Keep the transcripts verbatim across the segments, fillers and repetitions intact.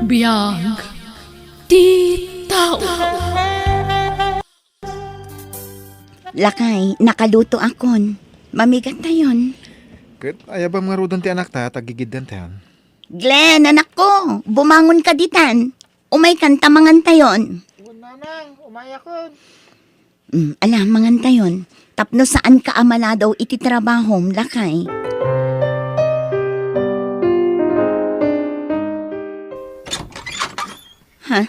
Biag ti tao. Lakay, nakalutoakon. Mamigattayon. Ket ayabam ngaruden ti anakta, ta aggigiddantayon. Glenn, anakko, bumangonka ditan. Umaykan ta mangantayon. Wen, nanang, umayakon. Mm, ala, mangantayon. Tapno saanka a maladaw iti trabahom, lakay. Ha?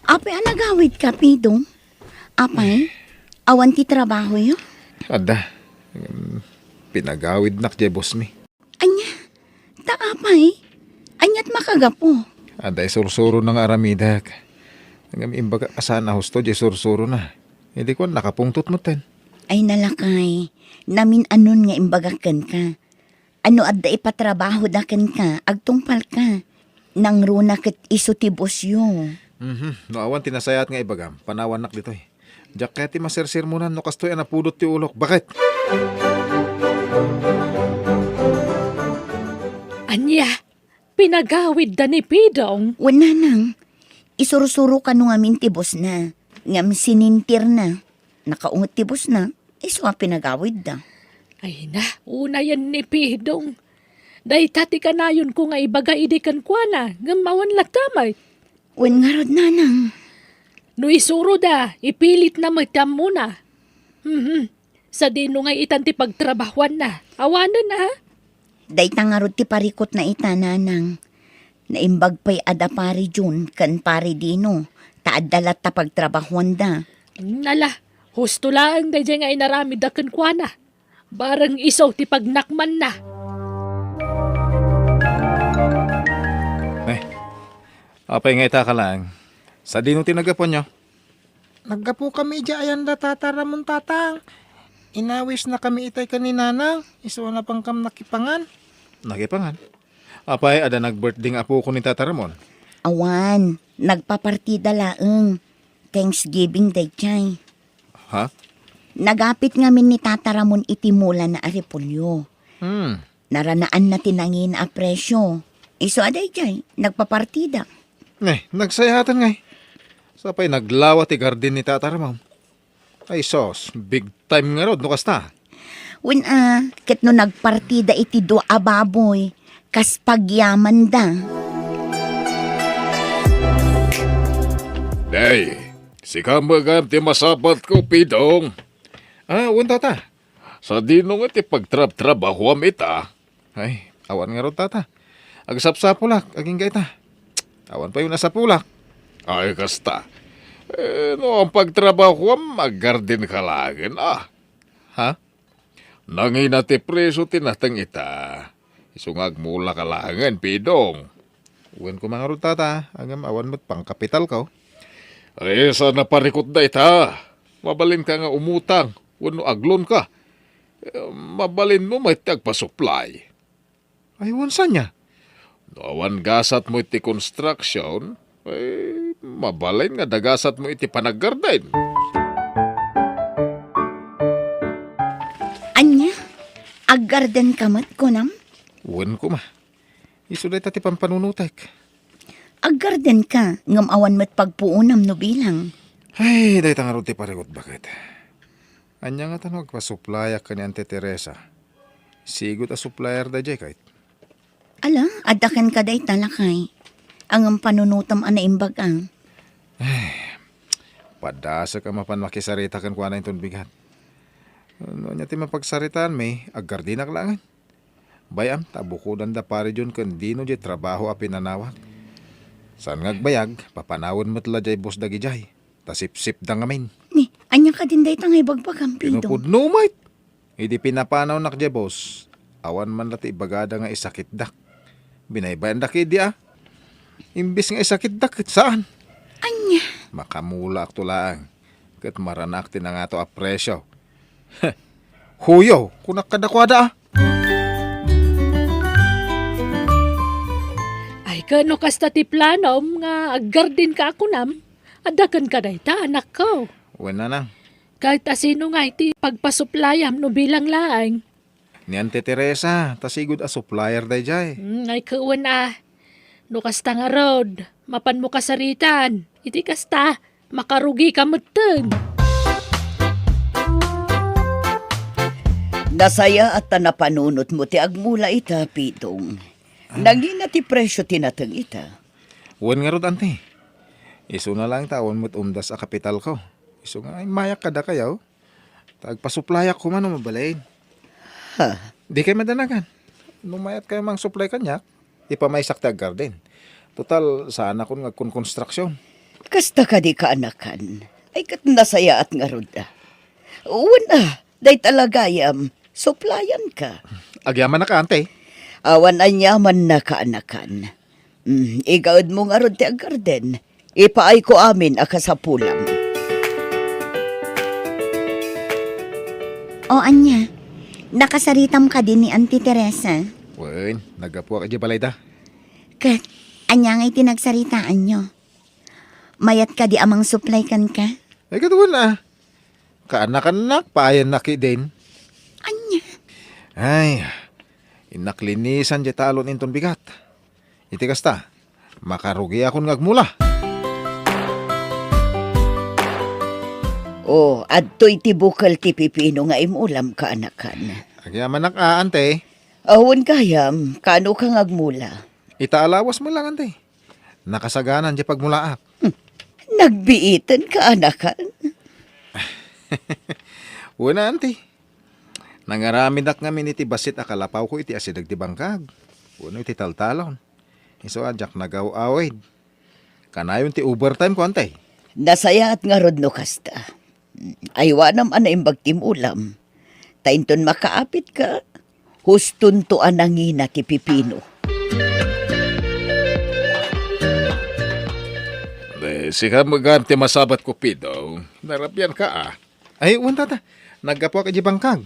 Apay a nagawidka, Pidong? Apay, awan ti trabahoyo? Adda. Mm, pinagawidnak diay bossmi. Ania? Ta apay? Aniat makagapu? Adda isursurona nga aramidek. Ngem imbagak a saan a husto diay sursurona. Idi kuan, nakapungtot metten. Ay, lakay, namin-anon nga imbagak kenka. No adda ipatrabahoda kenka, agtungpalka. Nangruna ket isu ti bossyo. Mhm. No awan ti nasayaat nga ibagam, panawannak ditoy. Diak kayat ti masersermonan no kastoy a napudot ti ulok. Bakit? Ania? Pinagawidda ni Pidong? Wen, nanang. Isursuro kano ngamin ti bossna. Ngem sinintirna. Nakaunget ti bossna. Isu a pinagawidda. Ay na, unayen ni Pidong. Dayta ti kanayonko nga ibaga idi kenkuana, ngem awan latta met. Wen ngarud, nanang. No isuroda, ipilitna met ti ammona. Mhm. Sadino ngay itan ti pagtrabahoanna? Awanen, a? Dayta ngarud ti parikutna ita, nanang. Naimbag pay a da Pari Jun ken Pari Dino, ta adda latta pagtrabahoanda. Nala, husto laeng daydiay nga inaramidda kenkuana. Bareng isu ti pagnakmanna. Eh, apay nga ita ka laeng? Sadino ti naggapuanyo? Naggapukami idiay ayanda Tata Ramon, tatang. Inawisnakami itay ken ni Nanang, isu a napankam nakipangan. Nakipangan? Apay, adda nag-birthday nga apoko ni Tata Ramon? Awan, nagpapartida laeng. Thanksgiving daydiay. Ha? Nagapit ngamin ni Tata Ramon iti mulana a repolyo. Hmm. Naranaanna ti nangina a presyo. Isu a daydiay, nagpapartida. Eh, nagsayaatan ngay. Sapay naglawa ti garden ni Tata Ramon. Ay sus, big time ngarud no kasta. Wen a, ket no nagpartida iti dua a baboy, kas pagyamanda. Nay, sika met gayam ti masapatko, Pidong. Ah, wen, tata. Sadino nga ti pagtrabtrabahoam ita? Ay, awan ngarud, tata. Agsapsapulak, agingga ita. Awan pay nasapulak. Ay, kasta. Eh, no ang pagtrabahoam, aggarden ka laengen, ah. Ha? Nangina ti presyo ti nateng ita. Isu nga agmula ka laengen, Pidong. Wen koma ngarud, tata, ngem awan met pangkapitalko. Ay, saan a parikut dayta? Mabalinka nga umutang wenno aglon ka. Eh, mabalinmo met ti agpasuplay. Ay, wen saan aya? No awan gasatmo iti construction, eh, mabalin nga dagasatmo iti panaggarden. Ania? Aggarden ka met, kunam? Wen koma. Isu dayta ti pampanunotek. Aggarden ka, ngem awan met pagpuonam no bilang. Ay, dayta ngarud ti parikut, baket. Ania ngata no agpasuplayak ken ni Auntie Teresa? Sigud a supplier daydiay, kayat. Ala, adda kenka dayta, lakay. Ngem panunotam a naimbag a. Ay, padasek a mapan makisarita kenkuana inton bigat. No ania ti mapagsaritaanmi, aggardenak laengen. Bay-am ta bukodanda Pari Jun ken Dino diay trabaho a pinanawak. Saan nga agbayag, papanawen met la diay boss dagidiay. Ta sipsipda ngamin. Ni, ania kadin dayta nga ibagbagam, Pidong? Pinupudno met. Idi pinapanawnak diay boss, awan man la ti ibagada nga isakitdak. Binaybayandak idi a. Imbes nga isakitdak, ket saan. Ania? Makamulaakto laeng. Ket maranaak ti nangato a presyo. Huyo, kunak kadakuada a. Ay, ket no kasta ti planom nga aggarden ka a kunam, adda kenka dayta, anakko. Wen, nanang. Ket asino ngay ti pagpasuplayam no bilang laeng? Ni Auntie Teresa, ta sigud a supplier daydiay. Hmm, ay, ket wen a. No kasta ngarud, mapanmo kasaritan. Iti kasta, makarugika metten. Nasayaat ta napanunotmo ti agmula ita, Pidong. Ah. Nangina ti presio ti nateng ita? Wen ngarud, Auntie. Isuna laeng ta awan met umdas a kapitalko. Isu nga immayak kadakayo. Ta agpasuplayak koma no mabalin. Ha? Dikay madanagan. No mayatkayo mangsuplay kaniak, ipamaysak ti aggarden. Total, saanakon nga agkonkonstruksion. Kasta kadi, kaanakan? Ay, ket nasayaat ngarud a. Wen a, dayta la gayam, suplayanka. Agyamanak, Auntie. Awan aniamanna, kaanakan. Mm, igaedmo ngarud ti aggarden. Ipaayko amin a kasapulam. O, ania? Nakasaritam kadi ni Auntie Teresa? Wen, naggapuak idiay balayda. Ket, ania ngay ti nagsaritaanyo? Mayat kadi a mangsuplay kenka? Ay, ket wen a. Kaanakannak, paayannak idin. Ania? Ay, innak linisan diay talon inton bigat. Iti kasta, makarugiakon nga agmula. O, adtoy ti bukel ti pipino nga imulam, kaanakan. Agyamanak a, Auntie. Awan gayam, kaano ka nga agmula? Ita a lawas met lang, Auntie. Nakasaganan diay pagmulaak. Hmm. Nagbiiten, kaanakan? Wen a, Auntie. Nangaramidak ngamin iti bassit a kalapawko iti asideg ti bangkag wenno iti taltalon. Isu a diak nagaw-awid. Kanayon ti overtime ko, Auntie. Nasayaat ngarud no kasta. Aywanam a naimbag ti mulam. Ta inton makaapitka, hustonto a nangina ti pipino. Di, sika met gayam ti masabatko, Pidong. Narabianka a. Ay, wen, tata. Naggapuak idiay bangkag.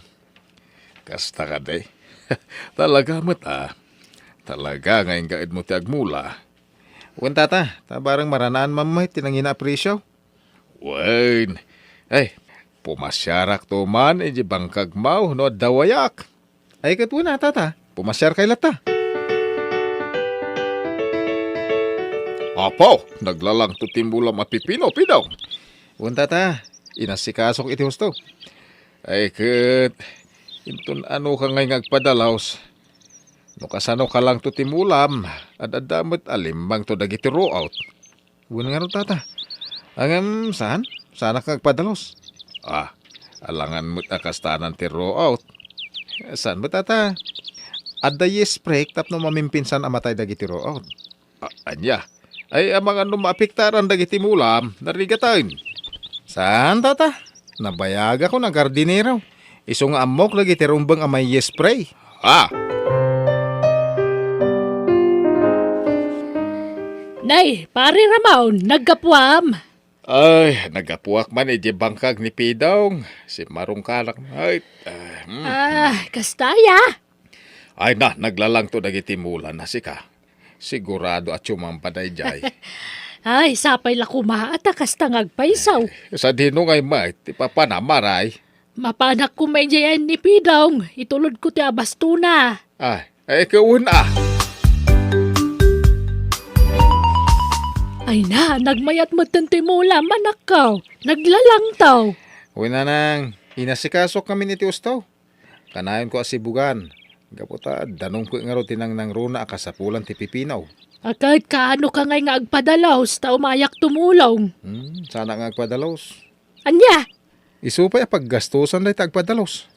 Kasta kadi. Talaga met a. Talaga nga ingaedmo ti agmula. Wen, tata, ta bareng maranaan man met ti nangina a presio. Wen. Ay, pumasiarakto man idiay bangkagmo no adda wayak. Ay, ket wen a, tata, pumasiarkay latta. Apo, naglalangto ti mulam a pipino, Pidong. Wen, tata, inasikasok iti husto. Ay, ket, inton anoka ngay nga agpadalus? No kasano kalangto ti mulam, ad-adda met a limmangto dagiti ruot. Wen ngarud, tata. Ngem, saan? Saanak nga agpadalus? Ah, alangan met a kastanan ti ruot. Saan met, tata? Adda yeast break tapno mamimpinsan a matay dagiti ruot. A-, ania? Ay, amangan no maapektaran dagiti mulam, narigaten. Saan, tata? Nabayagakon a gardinero. Isu nga ammok dagiti rumbeng a may yeast spray. Ah! Nay, Pare Ramon, naggapuam. Ay, naggapuak man idiay bangkag ni Pidong. Simmarungkanak. Ay, ah, hmm. Ah, kasta aya. Ay na, naglalangto dagiti mulam a sika. Sigurado a tumamba daydiay. Ay, sapay la koma ta kasta nga agpayso. Sadino ngay met ti papanam, Pare? Mapanak koma idiay ni Pidong, itulodko ti abastona. Ay, ay, ket wen a. Ay na, nagmayat metten ti mulam, anakko. Naglalangto. Wen a nang, inasikasok ngamin iti husto. Kanayonko a sibugan, gapu ta danumko ngarud ti nangnangruna a kasapulan ti pipino. A ket kaano ka ngay nga agpadalus ta umayak tumulong? Hmm, saanak nga agpadalus. Ania? Isu pay a paggastusan dayta agpadalus.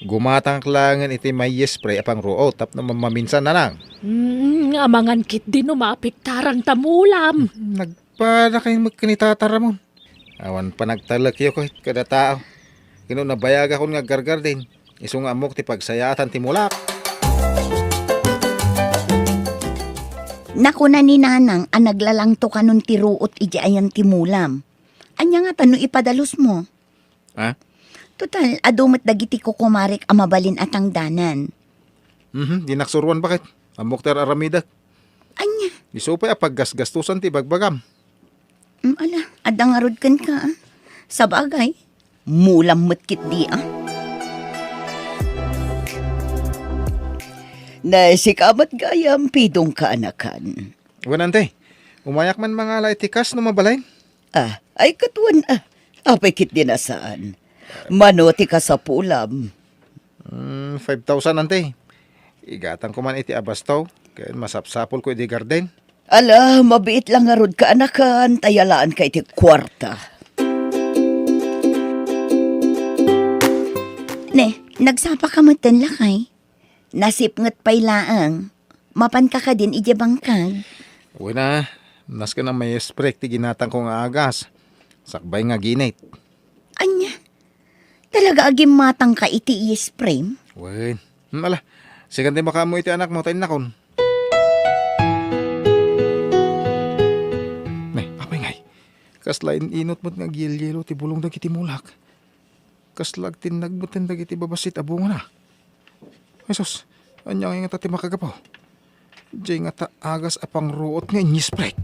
Gumatangak laengen iti may yeast spray a pangruot tapno mammaminsan, nanang. Hmm, amangan ketdi no maapektaran ta mulam. Hmm, nagpadakay met ken ni Tata Ramon. Awan panagtalekyo ket kada tao. Ket no nabayagakon nga aggargarden, isu nga ammok ti pagsayaatan ti mulak. Nakuna ni Nanang a naglalangto kanon ti ruot idiay ayan ti mulam. Ania ngata no ipadalusmo? Ha? Total, adu met dagiti kukumarek a mabalin a tangdanan. Mhm, dinak suroan baket. Ammok ti ar-aramidek. Ania? Isu pay a paggasgastusan ti ibagbagam. Mm, ala, adda ngarud kenka, ah. Sabagay, mulam met ketdi, ah. Nay, sika met gayam, Pidong, kaanakan. Wen, ante. Umayak man mangala iti kas no mabalin. Ah, ay, ket wen, ah. Apay ketdi a saan? Mano ti kasapulam? Hmm, five thousand, ante. Igatangko man iti abasto, ken masapsapulko idi garden. Ala, mabiit la ngarud ka, anakan, ta yalaanka iti kuarta. Ne, nagsapaka metten, lakay? Nasipnget pay laeng. Mapanka kadin idiay bangkag? Wen a, nasken a maisprek ti ginatangko nga agas. Sakbay nga ginit. Ania? Talaga a gimmatangka iti iisprem? Wen. Hmm, ala, sikan ti makaammo iti anakmo, ta innakon. Ne, apay ngay? Kasla in-inut met nga agyelyelo ti bulong dagiti mulak. Kasla agtinnag metten dagiti babassit a bungana. Ay sus, ania ngay ngata ti makagapu? Diay ngata agas a pangruot nga inyisprek.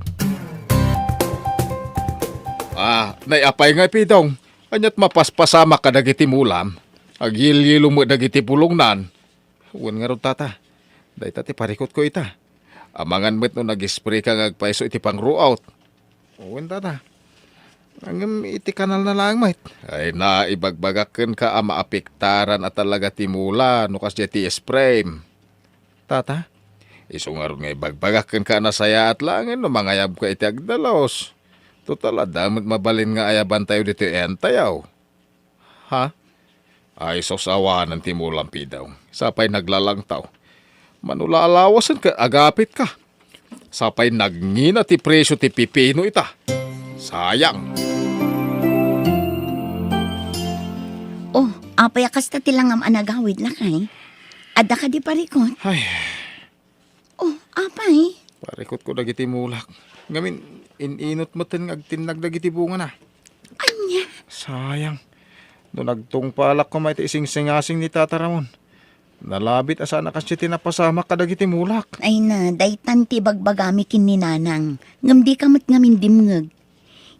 Ah, nay, apay ngay, Pidong? Ania't mapaspasamak kadagiti mulam? Agyelyelo met dagiti bulongnan. Wen ngarud, tata. Dayta ti parikutko ita. Amangan met no nag-spray ka nga agpayso iti pangruot. Wen, tata. Ngem iti kanalna laeng met. Ay na, ibagbagak kenka a maapektaran a talaga ti mula no kasdiay ti spray. Tata, isu ngarud nga ibagbagak kenka a nasayaat laengen no mangayabka iti agdalus. Total, adda met mabalin nga ayabantayo ditoy entayo. Ha? Ay, sus, awanen ti mulam, Pidong. Sapay naglalangtaw. Mano la a lawasen ket agapitka. Sapay nagngina ti presio ti pipino ita. Sayang. Oh, apay a kasta ti langam a nagawid, lakay? Adda kadi parikut? Ay, Oh, apay? Parikutko dagiti mulak. Ngamin, in-inut metten nga agtinnag dagiti bungana. Ania? Sayang. No nagtungpalak koma iti singsingasing ni Tata Ramon, nalabit a saan a kasdiay ti napasamak kadagiti mulak. Ay na, daytan ti ibagbagami ken ni Nanang. Ngem dika met ngamin dimngeg.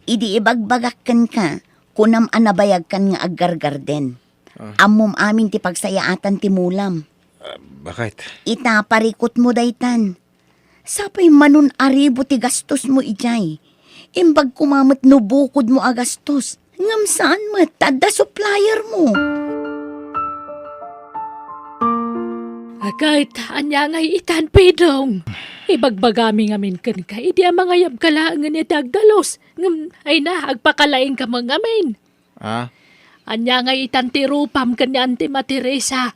Idi ibagbagak kenka, kunam a nabayagkan nga aggargarden. Ah. Ammom amin ti pagsayaatan ti mulam. Ah, bakit? Ita, parikutmo daytan. Sapay manon aribo ti gastosmo idiay. Imbag koma met no bukodmo a gastos. Ngem saan met ta adda suppliermo. Agayt, ania ngay itan, Pidong? Ibagbagami ngamin kenka, idi a mangayabka laengen iti agdalus. Ngem, ay na, agpakalaingka met ngamin. Ah? Ania ngay itan ti rupam ken ni Auntie Ma Teresa?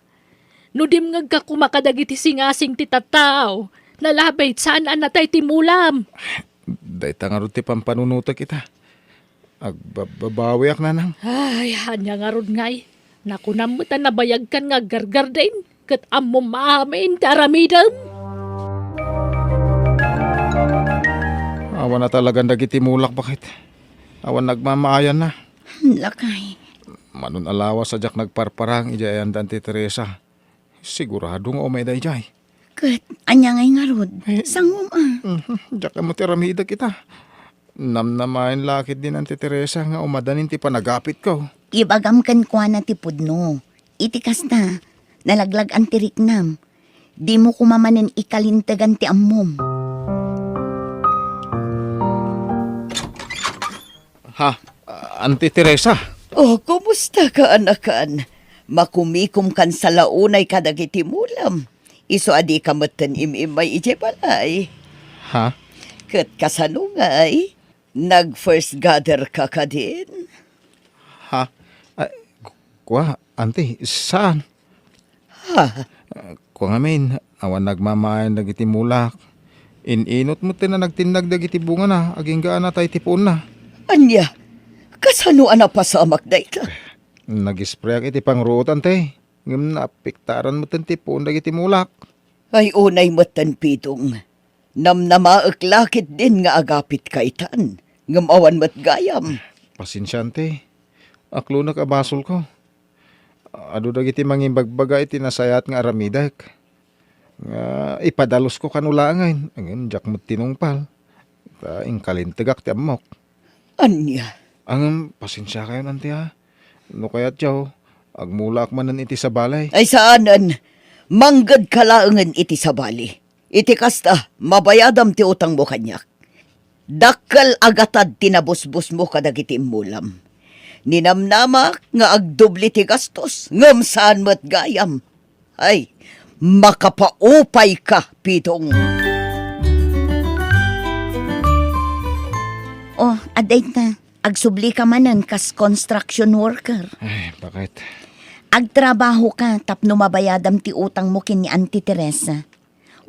No dimngegka koma kadagiti singasing ti tattao, nalabit saan a natay ti mulam. Dayta ngarud ti pampanunotek ita. Agbababawiak, Nanang. Ay, ania ngarud ngay? Nakunam met a nabayagkan nga aggargarden. Ket ammom amin ti aramidem. Awan a talagan dagiti mulak, bakit? Awan nagmamaayanna. Lakay. Manon a lawas a diak nagparparang idiay ayanda Auntie Teresa. Sigurado nga umay daydiay. Ket ania ngay ngarud? Eh, sangom a. Mhm, diak ammo ti aramidek ita. Namnamaen la ketdin Auntie Teresa nga umadanin ti panagapitko. Ibagam kenkuana ti pudno. Iti kasta, nalaglag-an ti riknam. Dimo koma manen ikalintegan ti ammom. Ha, Auntie Teresa? Oh, kumusta ka, anakan? Makumikom kan salaunay kadagiti mulam. Isu a dika metten im-immay idiay balay. Ha? Ket kasano ngay? Nag-first gather ka kadin? Ha? Ay, ku-, kua, Auntie, saan? Ha? Kua ngamin, awan nagmamaayan dagiti mulak. In-inut metten a nagtinnag dagiti bungana, agingga a natay ti puonna. Ania? Kasano a napasamak dayta? Nag-sprayak iti pangruot, Auntie. Ngem naapektaran metten ti puon dagiti mulak. Ay, unay metten, Pidong. Namnamaek la ketdin nga agapitka itan, ngem awan met gayam. Pasensia, Auntie. Aklonek a basolko. Adu dagiti mangimbagbaga iti nasayaat nga aramidek. Nga ipadalusko kano laengen, ngem diak met tinungpal. Ta inkalintegak ti ammok. Ania? Ngem, pasensiakayon, Auntie, a. No kayatyo, agmulaak manen iti sabali. Ay, saanen. Manggedka laengen iti sabali. Iti kasta, mabayadam ti utangmo kaniak. Dakkel a gatad ti nabusbusmo kadagiti immulam. Ninamnamak nga agdubli ti gastos, ngem saan met gayam. Ay, makapaupayka, Pitong. Oh, adda ita. Agsublika manen kas construction worker. Ay, bakit? Agtrabahoka tapno mabayadam ti utangmo ken ni Auntie Teresa. Ah.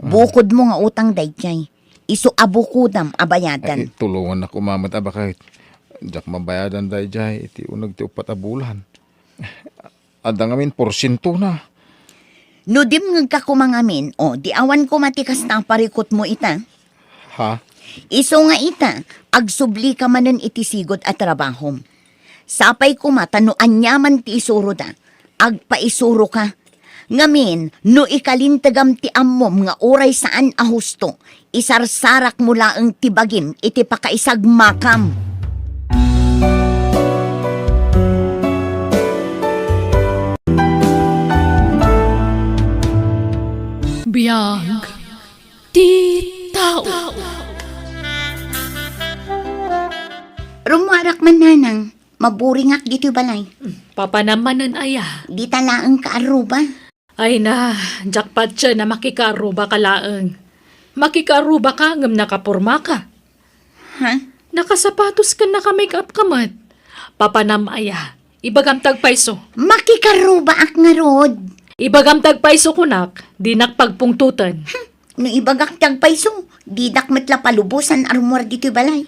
Bukodmo nga utang daydiay. Isu a bukodam a bayadan. Ay, tulongannak koma met a bakit. Diak mabayadan daydiay iti uneg ti uppat a bulan. Adda ngamin porsientona. No dimngegka koma ngamin, o, di awan koma ti kasta a parikutmo ita. Ha? Isu nga ita, agsublika manen iti sigud a trabahom. Sapay koma ta no aniaman ti isuroda, agpaisuroka. Ngamin, no ikalintegam ti ammom nga uray saan a husto, isarsarakmo laeng ti bagim iti pakaisagmakam. Biag ti tao. Rummuarak man, nanang. Maburingak ditoy balay. Papanam manen aya? Dita laeng kaarruba. Ay na, diak patien a makikaarrubaka laeng. Makikaarrubaka ngem nakapormaka. Ha? Nakasapatos ken naka-make-up ka met. Papanam aya? Ibagam ti agpayso. Makikaarrubaak ngarud. Ibagam ti agpayso kunak, dinak pagpungtoten. Hmm, no ibagak ti agpayso, didak met la palubosan a rummuar ditoy balay.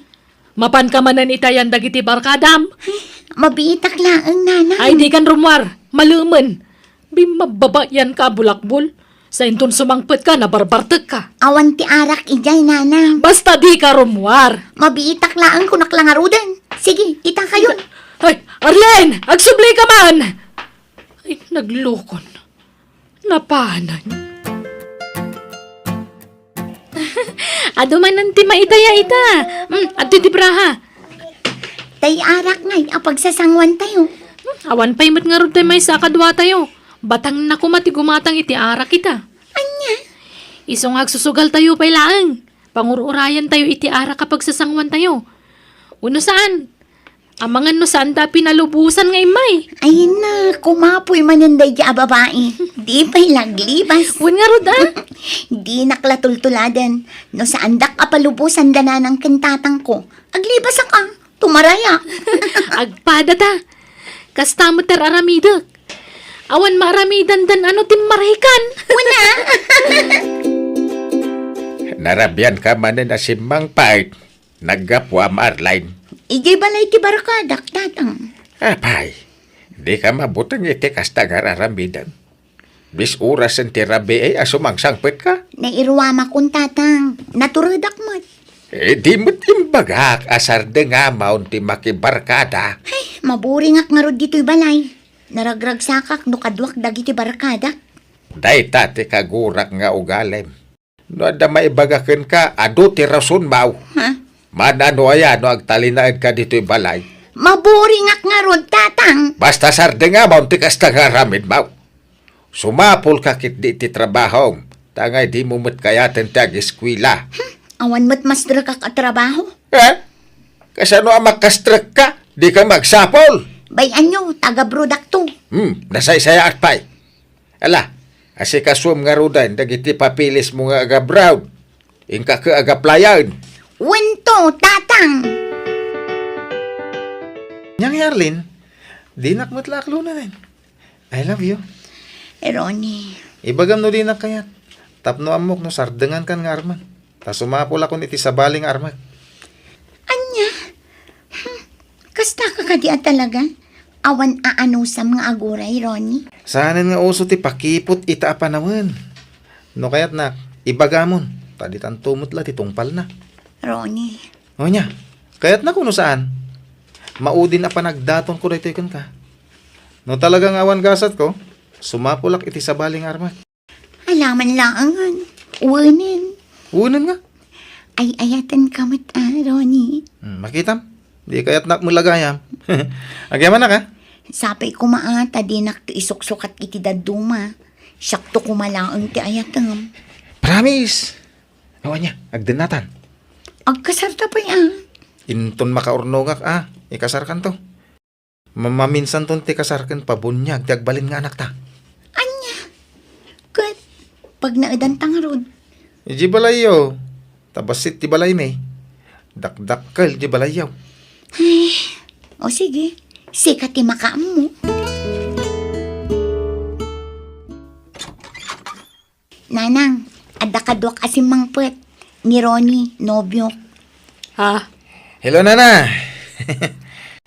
Mapanka manen itayan dagiti barkadam? Ay, mabiitak laeng, nanang. Ay, dikan rummuar. Malemen. Bimmabbabayanka a bulakbol. Sainton sumangpetka, nabarbartekka. Awan ti arak idiay, nanang. Basta dika rummuar. Mabiitak laeng, kunak la ngaruden. Sige, itakayon. Ay, Arlene! Agsublika man! Ay, naglukon. Napanan. Adu manen ti maitaya ita. Hmm, adtoy ti braha. Tay arak ngay a pagsasanguantayo. Hmm, awan pay met ngarud tay maysa a kaduatayo. Batangna koma ti gumatang iti arak ita. Ania? Isu nga agsusugaltayo pay laeng. Pangur-urayantayo iti arak a pagsasanguantayo. Uno saan? Amangan no saanda a pinalubosan nga immay. Ay na, kumapoy manen daydi a babai. Di pay laglibas. Wen ngarud, a? Dinak la tultuladen. No saandak a palubosan da nanang ken tatangko, aglibasaka. Tumaraya. Agpadata. Kasta met ti ar-aramidek. Awan maaramidandan a no timmarahikan. Wen a. Narabianka manen a simmangpet. Naggapuam, Arline. Idiay balay ti barkadak, tatang. Apay, dika mabuteng iti kasta nga ar-aramidem. Bis-orasen ti rabii a sumangsangpetka? Nairuamakon, tatang. Naturedak met. Eh, di met imbagak a sardengamon ti makibarkada. Ay, maburingak ngarud ditoy balay. Naragragsakak no kaduak dagiti barkadak. Dayta ti kagurak nga ugalim. No adda maibaga kenka, adu ti rasonmo. Ha? Mana no aya no agtalinaedka ditoy balay? Maburingak ngarud, tatang. Basta sardengamon ti kasta nga aramidmo. Sumapulka ketdi iti trabahom, ta ngay dimo met kayaten ti ageskuela. Hmm, awan met masdrekak a trabaho. Eh? Kasano a makastrekka? Dika magsapul? Bay-anyo, taga-abroadakto. Hmm, nasaysayaat pay. Ala, asikasuem ngaruden dagiti papeles mo nga agabroad. Inka ket agaplayan. Wento, tatang! Nia ngay, Arlene, dinak met la aklunen. I love you. Eh, Ronnie. Ibagam no dinak kayat. Tapno ammok no sardengankan nga armen. Ta sumapulakon iti sabali nga armek. Ania? Hmm, kastaka kadi a talaga? Awan aanusam nga aguray, Ronnie? Saanen nga uso ti pakiput ita a panawen. No kayatnak, ibagamon, ta ditanto met la ti tungpalna. Ronnie. O nia, kayatnak wenno saan? Maudin a panagdatonko daytoy kenka. No talaga nga awan gasatko, sumapulak iti sabali nga armek. Alaman laengen. Wenen. Wenen nga? Ay-ayatenka met, a, Ronnie. Hmm, makitam? Di kayatnak met la gayam. Agyamanak, a? Sapay koma, a, ta dinakto isuksukat iti dadduma. Siakto koma laeng ti ayatem. Promise! O ania, agdennatan? Agkasarta pay a. Inton makaurnongak a, ikasarkanto. Mamaminsanton ti kasar ken pabuniag ti agbalin nga anakta. Ania? Ket pagnaedanta ngarud? Idiay balayyo. Ta bassit ti balaymi. Dakdakkel diay balayyo. Ay, o sige. Sika ti makaammo. Nanang, adda kaduak a simmangpet. Ni Ronnie, nobiok. Ha? Hello, Nana.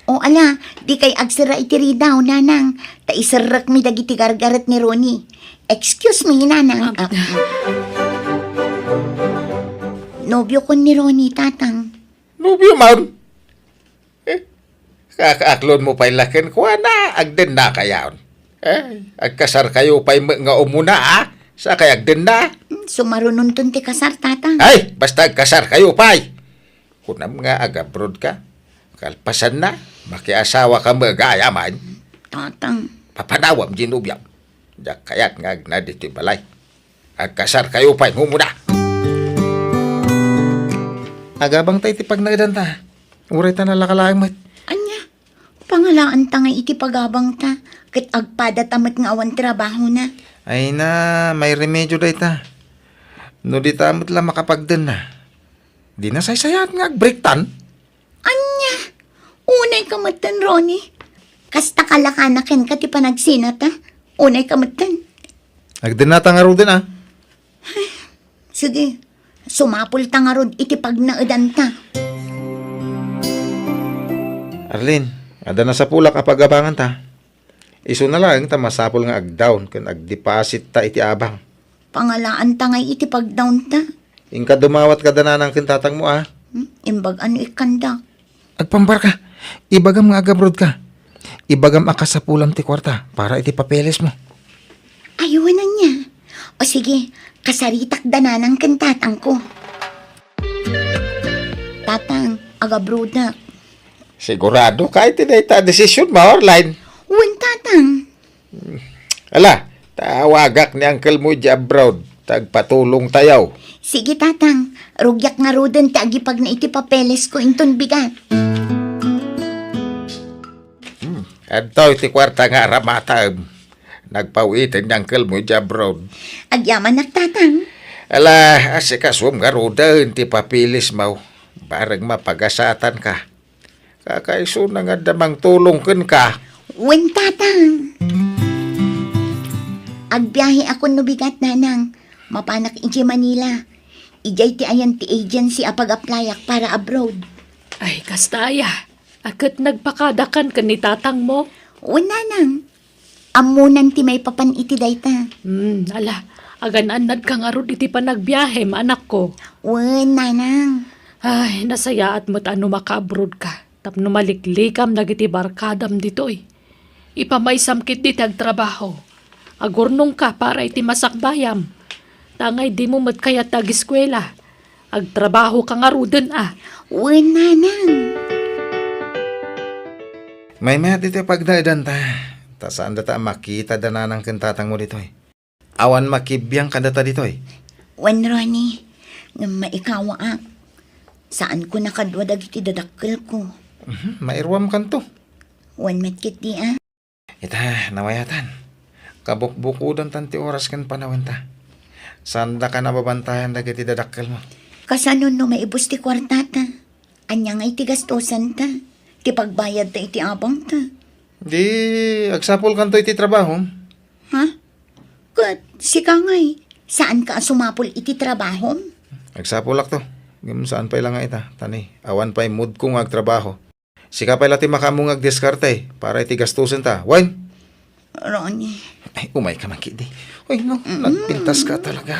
O, ala, dikay agserra iti ridaw, Nanang. Ta iserrekmi dagiti gargaret ni Ronnie. Excuse me, Nanang. Ah. Ah, mm. Nobiokon ni Ronnie, Tatang. Nobio man? Eh, kakaaklonmo pay la kenkuana, agdennakayon. Eh, agkasarkayo pay met nga umuna, a? Sakay agdenna? Hmm, sumarunonton ti kasar, Tatang. Ay, basta agkasarkayo pay. Kunam nga agabroad ka. Kalpasanna, makiasawa ka met gayam. Tatang. Papanawam diay nobiam. Diak kayat nga agna ditoy balay. Agkasarkayo pay umuna. Agabangta iti pagnaedanta. Uray ta nalaka laeng met. Ania? Pangalaanta ngay iti pagabangta, ket agpadata met nga awan trabahona. Ay na, may remedio dayta. No dita met la makapagdenna, di nasaysayaat nga agbreaktan. Ania? Unay ka metten, Ronnie. Kasta kalakana kenka ti panagsinata. Unay ka metten. Agdennata ngaruden, a. Sige, sumapulta ngarud iti pagnaedanta. Arlene, adda nasapulak a pagabanganta. Isuna laeng ta masapul nga agdawn ken agdepositta iti abang. Pangalaanta ngay iti pagdawnta. Inka dumawat kada nanang ken tatangmo, a. Hmm? Imbag ano ikkandak? Agpambarka. Ibagam nga agabroad ka. Ibagam a kasapulam ti kuarta para iti papelesmo. Ay, wen ania. O sige, kasaritak da nanang ken tatangko. Tatang, agabroadak. Sigurado ka iti dayta a desisionmo, Arlene? Wen, Tatang. Ala, tawagak ni uncle mo idiay abroad. Tagpatulongtayo. Sige, Tatang. Rugiak ngaruden ti agipagna iti papelesko inton bigat. Hmm. Adtoy ti kuarta nga aramatem. Nagpaw-iten ni uncle mo idiay abroad. Agyamanak, Tatang. Ala, asikasom ngaruden ti papelesmo. Bareng mapagasatanka. Kakaisuna nga adda mangtulong kenka. Wen, Tatang. Agbiaheakon no bigat, Nanang. Mapanak idiay Manila. Idiay ti ayan ti agency a pag-applyak para abroad. Ay, kasta aya. A ket nagpakadakan ken ni tatangmo? Wen, Nanang. Ammonan ti maipapan iti dayta. Hmm, ala, agan-annadka ngarud iti panagbiahem, anakko. Wen, Nanang. Ay, nasayaat met a no makaabroad ka, tapno maliklikam dagiti barkadam ditoy. Ipamaysam ketdi ti agtrabaho. Agurnongka para iti masakbayam. Ta ngay dimo met kayat ti ageskuela. Agtrabahoka ngaruden a. Wen, Nanang. Maymayat ditoy pagnaedanta. Ta saan data a makita da nanang ken tatangmo ditoy. Awan makibiang kadata ditoy. Wen, Ronnie, ngem maikawaak. Saanko a kadua dagiti dadakkelko. Mhm, mairuamkanto. Wen met ketdi a. Ita, nawayatan. Kabukbukodantan ti oras ken panawenta. Saandaka a mabantayan dagiti dadakkelmo. Kasano no maibus ti kuartata? Ania ngay ti gastosanta? Ti pagbayadta iti abangta? Di, agsapulkanto iti trabahom. Ha? Ket sika ngay, saanka a sumapul iti trabahom? Agsapulakto. Ngem saan pay la nga ita, ta ni, awan pay moodko nga agtrabaho. Sika pay la ti makaammo nga agdiskarte para iti gastosenta. Wen? Ronnie. Ay, umayka man ketdi. Uy, no, mm, nagpintaska talaga.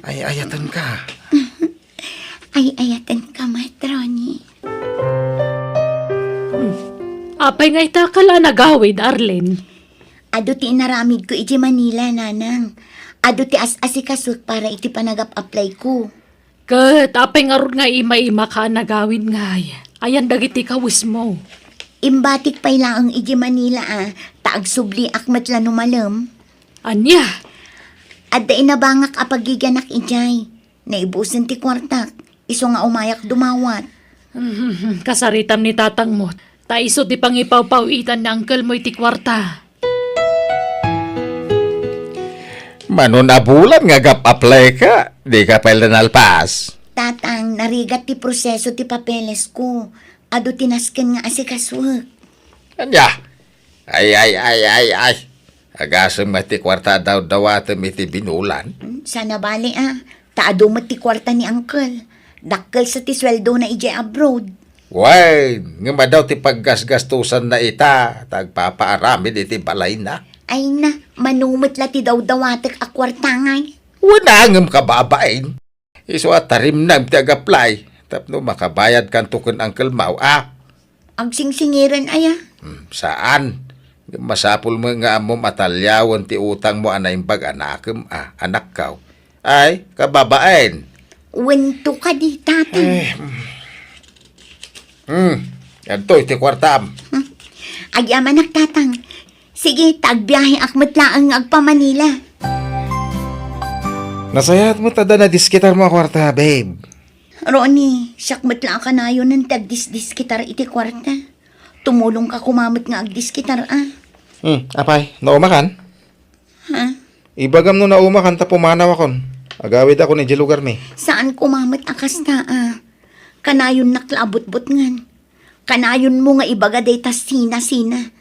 Ay-ayatenka. Ay-ayatenka met, Ronnie. Hmm. Apay nga ita ka la nagawid, Arlene? Adu ti inaramidko idiay Manila, Nanang. Adu ti as-asikasok para iti panagap-applyko. Ket apay ngarud nga ima-imaka a nagawid ngay? Ayan dagiti kawesmo. Imbatik pay laeng idiay Manila a, ta agsubliak met la no malem. Ania? Adda inabangak a pagiganak idiay. Naibusen ti kuartak, isu nga umayak dumawat. Kasaritam ni tatangmo, ta isu ti pangipawpaw-itan ni angkelmo iti kuarta. Mano a bulan nga agap-apply ka, di ka pay la nalpas? Tatang, narigat ti proseso ti papeles ko. Adu ti nasken nga asikasuek. Ania? Ay, ay, ay, ay, ay. Agasem met ti kuarta a dawdawatem iti binulan. Hmm, sana bali, ah. Ta adu met ti kuarta ni Uncle. Dakkel sa ti sueldona idiay abroad. Wen, ngem adu ti paggasgastosanna ita, ta agpapaaramid iti balayna. Ay na, mano met la ti dawdawatek a kuarta ngay? Wen a, ngem kababain. Isu a tarimnam ti agaplay tapno makabayadkanto ken Uncle Mau, a? Agsingsingiren aya? Hmm, saan. Masapul met nga ammom a taliawen ti utangmo a naimbag a nakem, a, anakkaw. Ay, kababaen. Wento kadi, Tatang. Eh, hmm. Hmm, yadtoy ti kuartam. Hmm. Agyamanak, Tatang. Sige, ta agbiaheak met laeng nga agpa-Manila. Nasayaat met adda nadiskitarmo a kuarta, babe. Ronnie, siak met la a kanayonen ti agdisdiskitar iti kuarta. Tumulongka koma met nga agdiskitar, a. Hmm, apay, naumakan? Ha? Ibagam no naumakan ta pumanawakon. Agawidakon idiay lugarmi. Saan koma met a kasta, a. Kanayonnak la a butbutngen. Kanayonmo nga ibaga dayta sina-sina.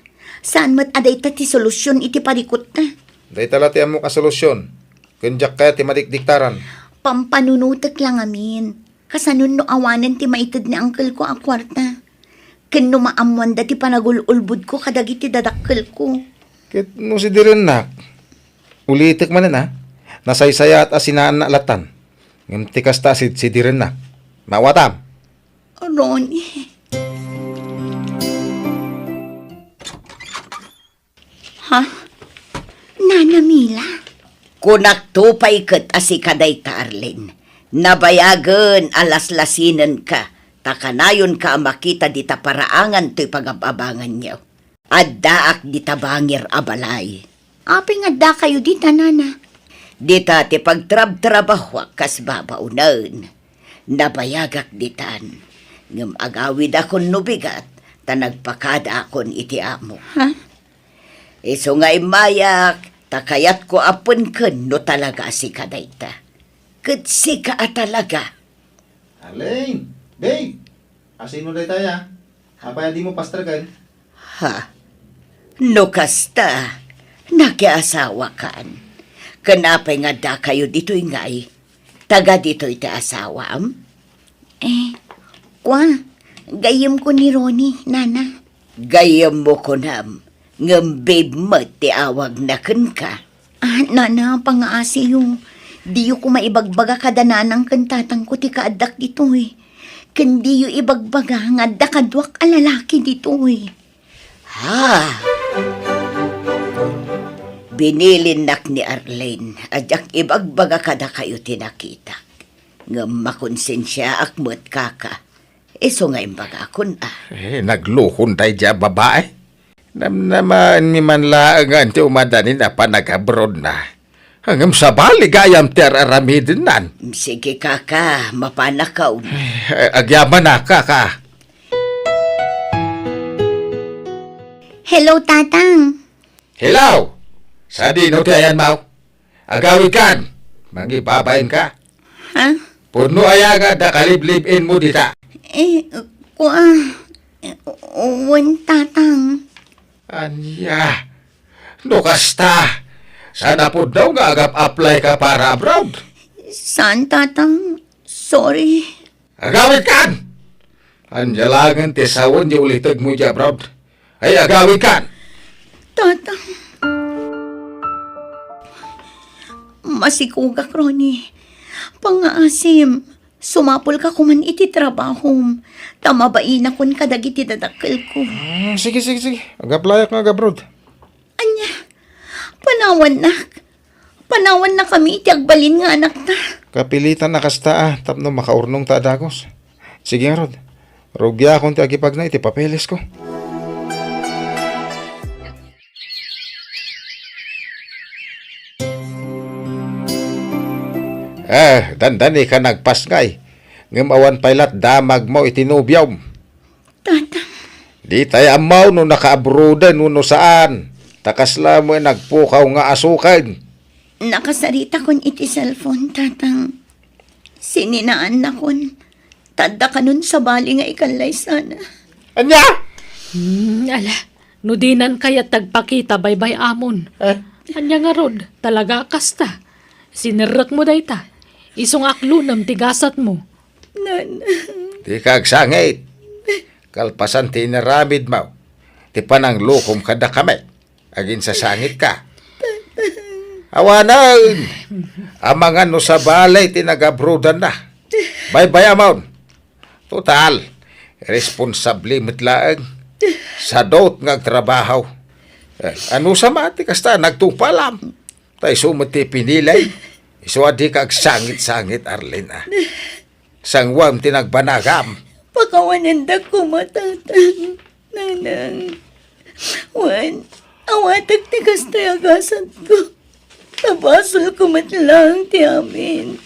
Saan met a dayta ti solusion iti parikutta. Dayta la ti ammok a solusion. Ken diak kayat ti madikdiktaran. Pampanunotek la ngamin. Kasanon no awanen ti maited ni angkelko a kuarta? Ken no maammoanda ti panagul-ulbodko kadagiti dadakkelko? Ket no sidirennak, ulitek manen a, nasaysayaat a sinaanna latan. Ngem ti kasta a sidsidirennak. Maawatam? Ronnie. Ha? Nana Mila? Kunakto pay ket a sika dayta, Arlene. Nabayagen a laslasinenka, ta kanayonka a makita dita paraangan toy pagab-abanganyo. Addaak dita bangir a balay. Apay nga addakayo dita, Nana? Dita ti pagtrabtrabahoak kas babaonen. Nabayagak ditan, ngem agawidakon no bigat, ta nagpakadaakon iti amo. Ha? Isu nga immayak, ta kayatko a penken no talaga a sika dayta. Ket sika a talaga. Arlene! Babe! Asino daytaya? Apay a dimo pasterken? Ha? No kasta, nakiasawakan. Ken apay nga addakayo ditoy ngay? Taga ditoy ti asawam? Eh, kua, gayyemko ni Ronnie, Nana. Gayyemmo kunam, ngem babe met ti awagna kenka. Ah, Nana, pangaasiyo. Diyo koma ibagbaga kada nanang ken tatangko ti kaaddak ditoy. Ken diyo ibagbaga nga adda kaduak a lalaki ditoy. Ha? Binilinnak ni Arlene a diak ibagbaga kadakayo ti nakitak. Ngem makonsensiaak met, kaka. Isu nga imbagakon, a. Eh, nagluhon daydiay a babae. Namnamaenmi man laeng nga ti umadanin a panagabrodna. Ngem sabali gayam ti ar-aramidennan. Sige, kaka, mapanakaw. Eh, agyamanak, kaka. Hello, Tatang. Hello! Sadino ti ayanmo? Agawidkan! Mangibabainka! Ha? Pudno aya nga adda kaliblib-inmo dita? Eh, kua, wen, Tatang. Ania? No kasta, saan a pudno nga agap-apply ka para abroad? Saan, Tatang? Sorry. Agawidkan! Ania laengen ti sawen ti ulitegmo idiay abroad? Ay, agawidkan! Tatang. Masikogak, Ronnie. Pangaasim, sumapulka koman iti trabahom, ta mabainakon kadagiti dadakkelko. Hmm, sige, sige, sige. Agapplayak nga agabroad. Ania? Panawannak. Panawannakami iti agbalin nga anakta. Kapilitan a kasta a tapno makaurnongta a dagus. Sige ngarud, rugiakon ti agipagna iti papelesko. Eh, dandani ka nagpasngay. Ngem awan pay lat damagmo iti nobiom. Tatang. Di tay ammo no nakaabroaden wenno saan. Ta kasla met nagpukaw nga asuken. Nakasaritakon iti cellphone, Tatang. Sininaannakon. Ta adda kanon sabali nga ikallay sana. Ania? Hmm, ala, no dinan kayat tagpakita baybay-amon. Eh? Ania ngarud, talaga kasta. Sinerrekmo dayta. Isu nga aklonem ti gasatmo. Nanang. Dika agsangit. Kalpasan ti inaramidmo, ti pananglokom kadakami. Aginsasangitka. Awanen! Amangan no sabali ti nagabroadanna. Baybay-amon. Total, responsable met laeng. Sadot nga agtrabaho. Eh, anusama ti kasta nagtupalam. Ta isu met ti pinili. Isu a dika agsangit-sangit, Arlene, a. Sanguam ti nagbanagam. Pakawanendak koma, Tatang, Nanang. Wen, awatek ti kastoy a gasatko. Ta basolko met laeng ti amin.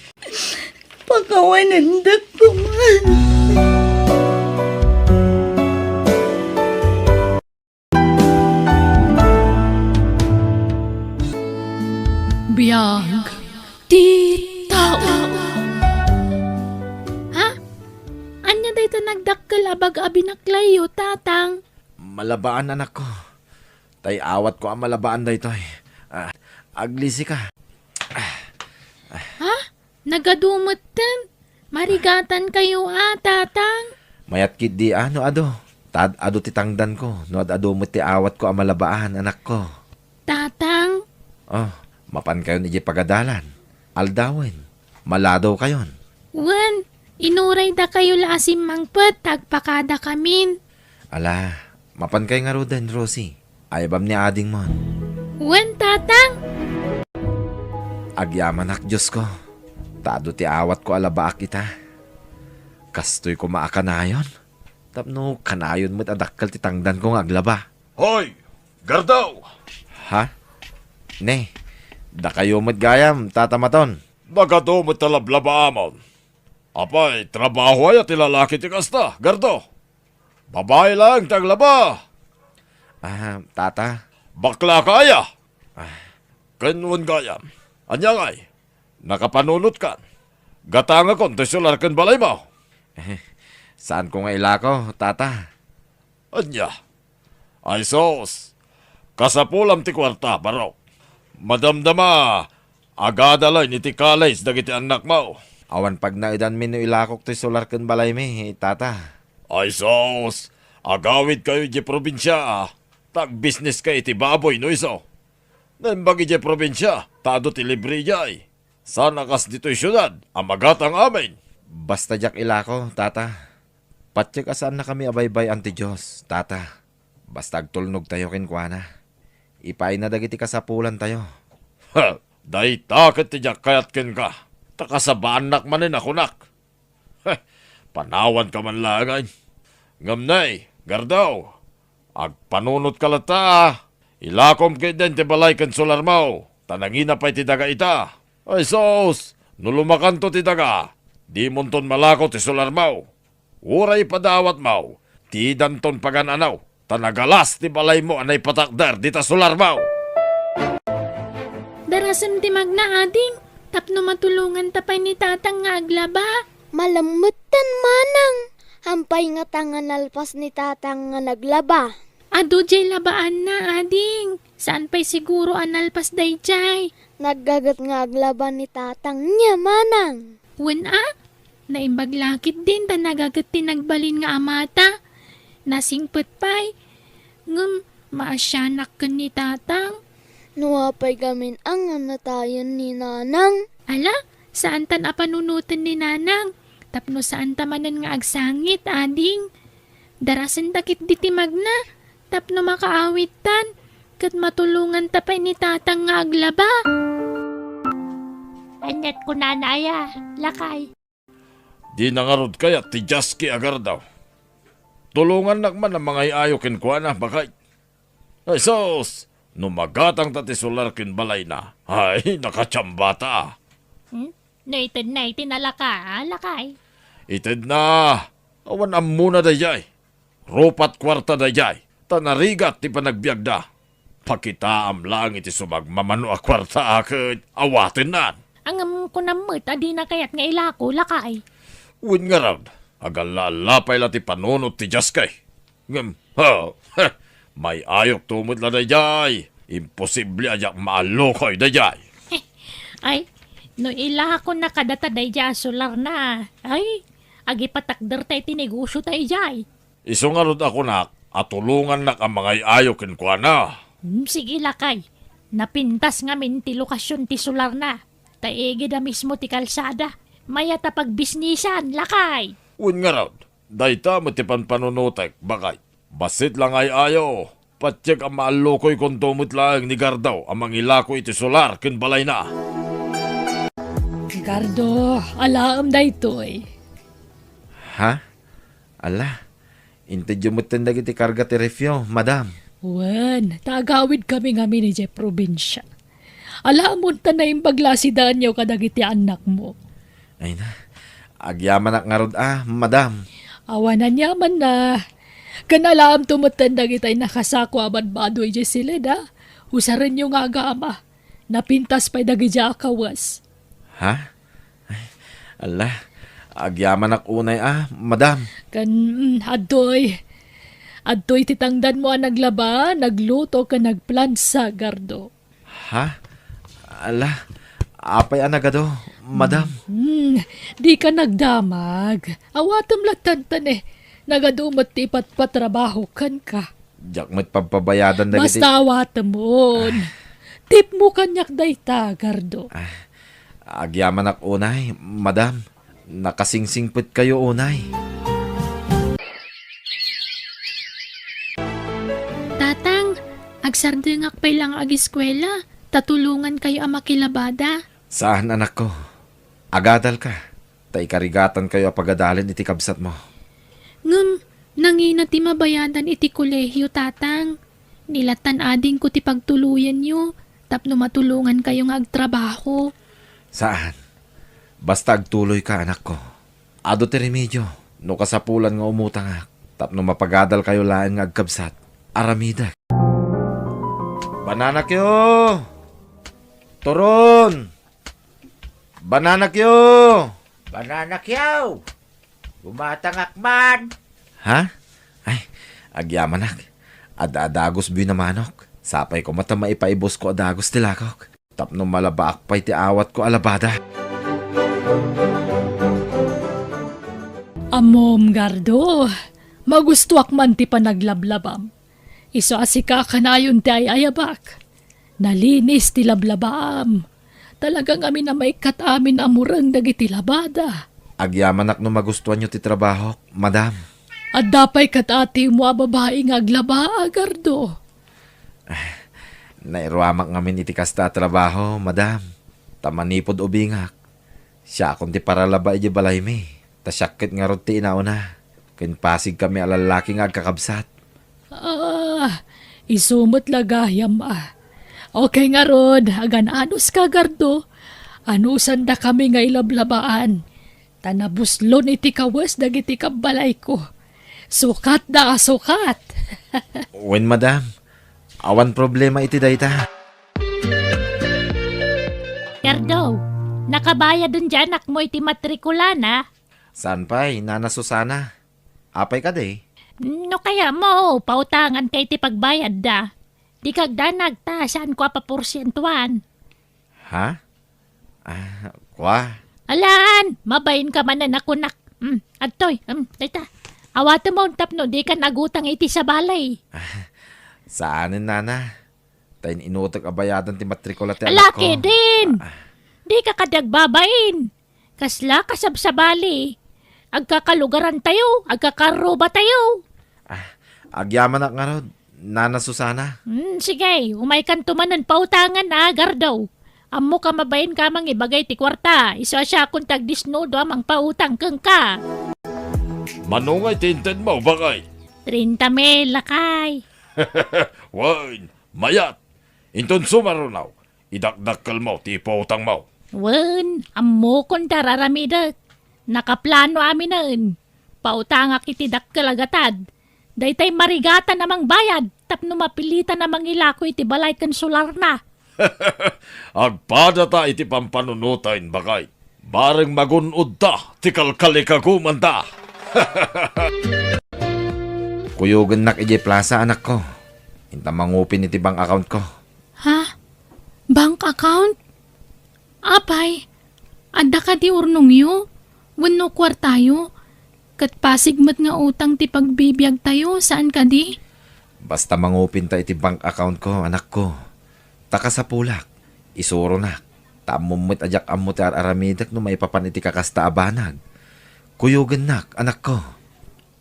Pakawanendak koma. Biag ti tao. Ha? Ania dayta nagdakkel a bag a binaklayyo, Tatang? Malabaan, anakko. Tay awatko a malabaan daytoy. Ah, aglisika. Ha? Nagadu metten? Marigatankayo a, Tatang? Mayat ketdi a no adu. Ta ad-adu ti tangdanko no ad-adu met ti awatko a malabaan, anakko. Tatang? Oh, mapankayon idiay pagadalan. Aldawen, maladawkayon. Wen, inuraydakayo la a simmangpet ta agpakadakamin. Ala, mapankay ngaruden, Rosie. Aybam ni adingmon. Wen, Tatang. Agyamanak, Diosko, ta adu ti awatko a labaak ita. Kastoy koma a kanayon tapno kanayon met a dakkel ti tangdanko nga aglaba. Hoy, Gardaw! Ha? Ne, dakayo met gayam, Tata Maton. Nagadu met ta lablabaamon. Apay, trabaho aya ti lalaki ti kasta, Gardaw? Babai laeng ti aglaba. Ah, Tata. Baklaka aya? Ah. Ken wen gayam. Ania ngay? Nakapanunotkan. Gatangakon ti solar ken balaymo. Saanko nga ilako, Tata. Ania? Ay sus! Kasapulam ti kuarta, barok. Madamdama, agada laeng iti college dagiti annakmo. Awan pagnaedanmi no ilakok ti solar ken balaymi, Tata. Ay sus! Agawidkayo idiay probinsia, ta agbisneska iti baboy no isu. Naimbag idiay probinsia, ta adu ti libre idiay. Saan a kas ditoy siudad a magatang amin. Basta diak ilako, Tata. Patiek a saannakami a baybay-an ti Dios, Tata. Basta agtulnogtayo kenkuana. Ipaayna dagiti kasapulantayo. Ha! Dayta ket ti diak kayat kenka, ta kasabaannak manen a kunak. Heh, panawanka man laeng, ay. Ngem nay, Gardaw, agpanunotka latta, a. Ilakom ketdin ti balay ken solarmo, ta nangina pay ti daga ita. Ay sus, no lumakanto ti daga, dimonton malako ti solarmo. Uray ipadawatmo, didanton pagan-ano, ta nagalas ti balaymo a naipatakder dita solarmo. Darasem ti magna, ading, tapno matulonganta pay ni Tatang nga aglaba. Malemmetten, manang. Hampay ngata nga nalpas ni Tatang nga naglaba? Adu diay labaanna, ading. Saan pay siguro a nalpas daydiay? Naggaget nga aglaba ni Tatang, nia, manang. Wen a, naimbag la ketdin ta nagaget ti nagbalin nga amata. Nasingpet pay. Ngem maasianak ken ni Tatang. No apay gamin a nga natayen ni Nanang? Ala, saantan a panunoten ni Nanang, tapno saanta manen nga agsangit, ading. Darasenta ketdi ti magna, tapno makaawidtan, ket matulonganta pay ni Tatang nga aglaba. Aniat kunana aya, lakay? Dina ngarud kayat ti Jaski a Gardaw. Tulongannak man a mangay-ayo kenkuana, baket. Ay sus! No magatangta ti solar ken balayna, ay, nakatiambata. Hmm? No itedna iti nalaka, a, lakay? Itedna, awan ammona daydiay. Rupat kuarta daydiay, ta narigat ti panagbiagda. Pakitaam laeng iti sumagmamano a kuarta a ket awatennan. Ngem kunam met a dina kayat nga ilako, lakay? Wen ngarud, agalla-alla pay la ti panunot ti Dios kay. Ngem, ha, ha, may-ayokto met la daydiay. Imposible a diak maallukoy daydiay. Ay, no ilakonna kadata daydiay a solarna, ay, agipatakderta iti negosiota idiay. Isu ngarud a kunak a tulongannak a mangay-ayo kenkuana. Hmm, sige, lakay. Napintas ngamin ti lokasion ti solarna. Ta igida mismo ti kalsada. Mayat a pagbisnisan, lakay. Wen ngarud, dayta met ti panpanunotek, bakay. Bassit la nga ay-ayo. Patiek a maallukoykonto met laeng ni Gardo a mangilako iti solar ken balayna. Gardo, alaem daytoy. Ha? Ala, intedyo metten dagiti karga ti refyo, madam. Wen, ta agawidkami ngamin idiay probinsia. Alaem ta naimbag la a sidaenyo kadagiti annakmo. Ay na, agyamanak ngarud a, madam. Awan aniamanna. Ken alaemto metten dagitay nakasako a badbado idiay siled a. Usarenyo nga agama. Napintas pay dagidiay a kawes. Ha? Ay, ala, agyamanak unay a, madam. Ken, mm, adtoy. Adtoy ti tangdanmo a naglaba, nagluto, ken nagplansa, Gardo. Ha? Ala, apay a nagadu, madam? Hmm, dika nagdamag. Awatem latta, ne. Nagadu met ti ipatpatrabaho kenka. Diak met pagpabayadan dagiti. Basta awatemon. Ah. Tipmo kaniak dayta, Gardo. Ah, agyamanak unay, madam. Nakasingsingpetkayo unay. Tatang, agsardengak pay la nga agiskuela, ta tulongankayo a makilabada. Saan, anakko. Agadalka, ta ikarigatankayo a pagadalen iti kabsatmo. Ngem, nangina ti mabayadan iti kolehio, Tatang? Ni lattan adingko ti pagtuloyenyo tapno matulongankayo nga agtrabaho. Saan. Basta agtuloyka, anakko. Adu ti remedio no kasapulan nga umutangak tapno mapagadalkayo laeng nga agkabsat. Aramidek. Bananakyo! Turon! Bananakyo! Bananakyo! Gumatangak man! Ha? Ay, agyamanak. Ad-adagos buy na manok. Sapay koma ta maipaibusko a dagos ti lakok. Tapno malabaak pay ti awatko a labada. Ammom, Gardo, magustoak man ti panaglablabam. Isu a sika a kanayon ti ay-ayabak. Nalinis ti lablabaam. Talaga ngamin a maikkat amin a mureng dagiti labada. Agyamanak no magustuanyo ti trabahok, madam. Adda pay ket atimo a babai nga aglaba, Gardo. Nairuamak ngamin iti kasta a trabaho, madam. Ta manipud ubingak, siakon ti paralaba idiay balaymi. Ta siak ket ngarud ti inauna. Ken pasigkami a lallaki nga agkakabsat. Ah, isu met la gayam a. Okay ngarud, agan-anuska, Gardo. Anusandakami nga ilablabaan. Ta nabuslon iti kawes dagiti kabbalayko. Sukatda a sukat. Wen, madam. Awan problema iti dayta. Gardo, nakabayaden ti anakmo iti matrikulana? Saan pay, Nana Susana? Apay kadi? No kayatmo, pautanganka iti pagbayadda. Dika agdanag ta saanko a paporsientuan. Ha? Ah, kua? Alan, mabainka manen a kunak. Hmm, adtoy, hmm, dayta. Awatemon tapno dikan agutang iti sabali. Saanen, nana. Ta in-inutek a bayadan ti matrikula ti anakko. Ala, kedin! Ah. Dika kadi agbabain. Kasla kasabsabali. Agkakalugarantayo, agkakarrubatayo. Ah, agyamanak ngarud, Nana Susana. Hmm, sige, umaykanto manen pautangan a, Gardo. Ammoka mabainka a mangibagay ti kuarta, isu a siakon ti agdisnudo a mangpautang kenka. Mano ngay ti intedmo, bakay? Treinta mil, lakay. Wen, mayat. Inton sumaruno, idakdakkelmo ti ipautangmo. Wen, ammokon ti ar-aramidek. Nakaplano aminen. Pautangak iti dakkel a gatad. Daytay marigatan a mangbayad tapno mapilitan a mangilako iti balay ken solarna. Agpadata iti pampanunoten, baket. Bareng magun-odta ti kalkalikagumanda. Kuyogennak idiay plasa, anakko. Inta mangupin iti bank accountko. Ha? Bank account? Apay, adda kadi urnongyo? Wenno kuartayo? Ket pasig met nga utang ti pagbibiagtayo, saan kadi? Basta mangupinta iti bank accountko, anakko. Ta kasapulak, isuronak. Ta ammom met a diak ammo ti ar-aramidek no maipapan iti kakasta a banag. Kuyogennak, anakko.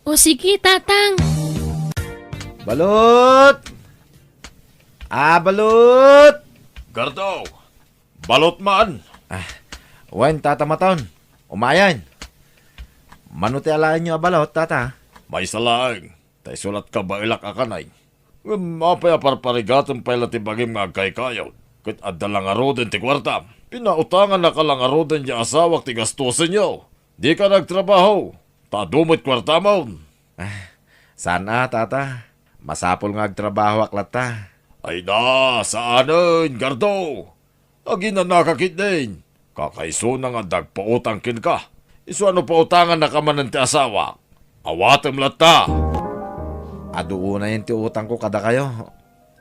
O sige, Tatang. Balut! Ah, Balut! Gardaw! Balut man! Ah, wen, Tata Maton. Umayen. Mano ti alaenyo a Balut, Tata? Maysa laeng. Ta isu la't kabaelak a kanay. Ngem apay a parparigatem pay la ti bagim nga agkaykayod? Ket adda la ngaruden ti kuartam. Pinautangannaka la ngaruden ti asawak ti gastusenyo. Dika nagtrabaho, ta adu met kuartamon. Ah, saan a, Tata. Masapul nga agtrabahoak latta. Ay na, saanen, Gardo. Aginanaka ketdin. Kakaisuna nga adda agpautang kenka. Isu a no pautangannaka manen ti asawak, awatem latta. Adu unayen ti utangko kadakayo,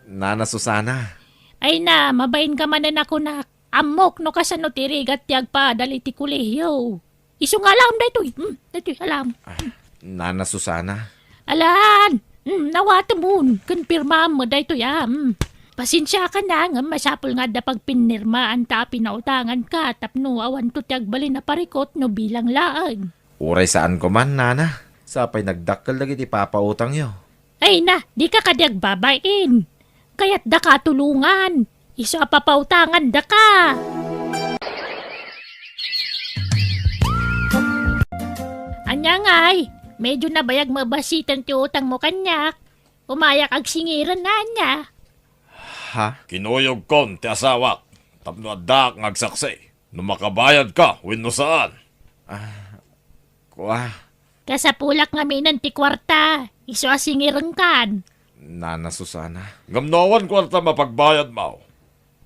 Nana Susana. Ay na, mabainka manen a kunak. Ammok no kasano ti rigat ti agpaadal iti kolehio. Isu nga alam daytoy. Hmm, daytoy, alam. Ah, Nana Susana. Alan, hmm, nawatemon. Ken pirmaam met daytoy, ah. Hmm. Pasensiakan na, ngem masapul nga adda pagpinnirmaan ta a pinautanganka tapno awanto ti agbalin a parikut no bilang laeng. Uray saanko man, Nana. Sapay nagdakkel dagiti papautangyo. Ay na, dika kadi agbabain. Kayatdaka a tulongan. Isu a papautangandaka. Ania ngay, medyo nabayag mabasiten ti utangmo kaniak. Umayak agsingiren, ania? Ha? Kinuyogkon ti asawak tapno addaak nga agsaksi no makabayadka wenno saan. Ah, kua. Kasapulak ngaminen ti kuarta, isu a singirenkan. Nana Susana. Ngem no awan kuarta mapagbayadmo,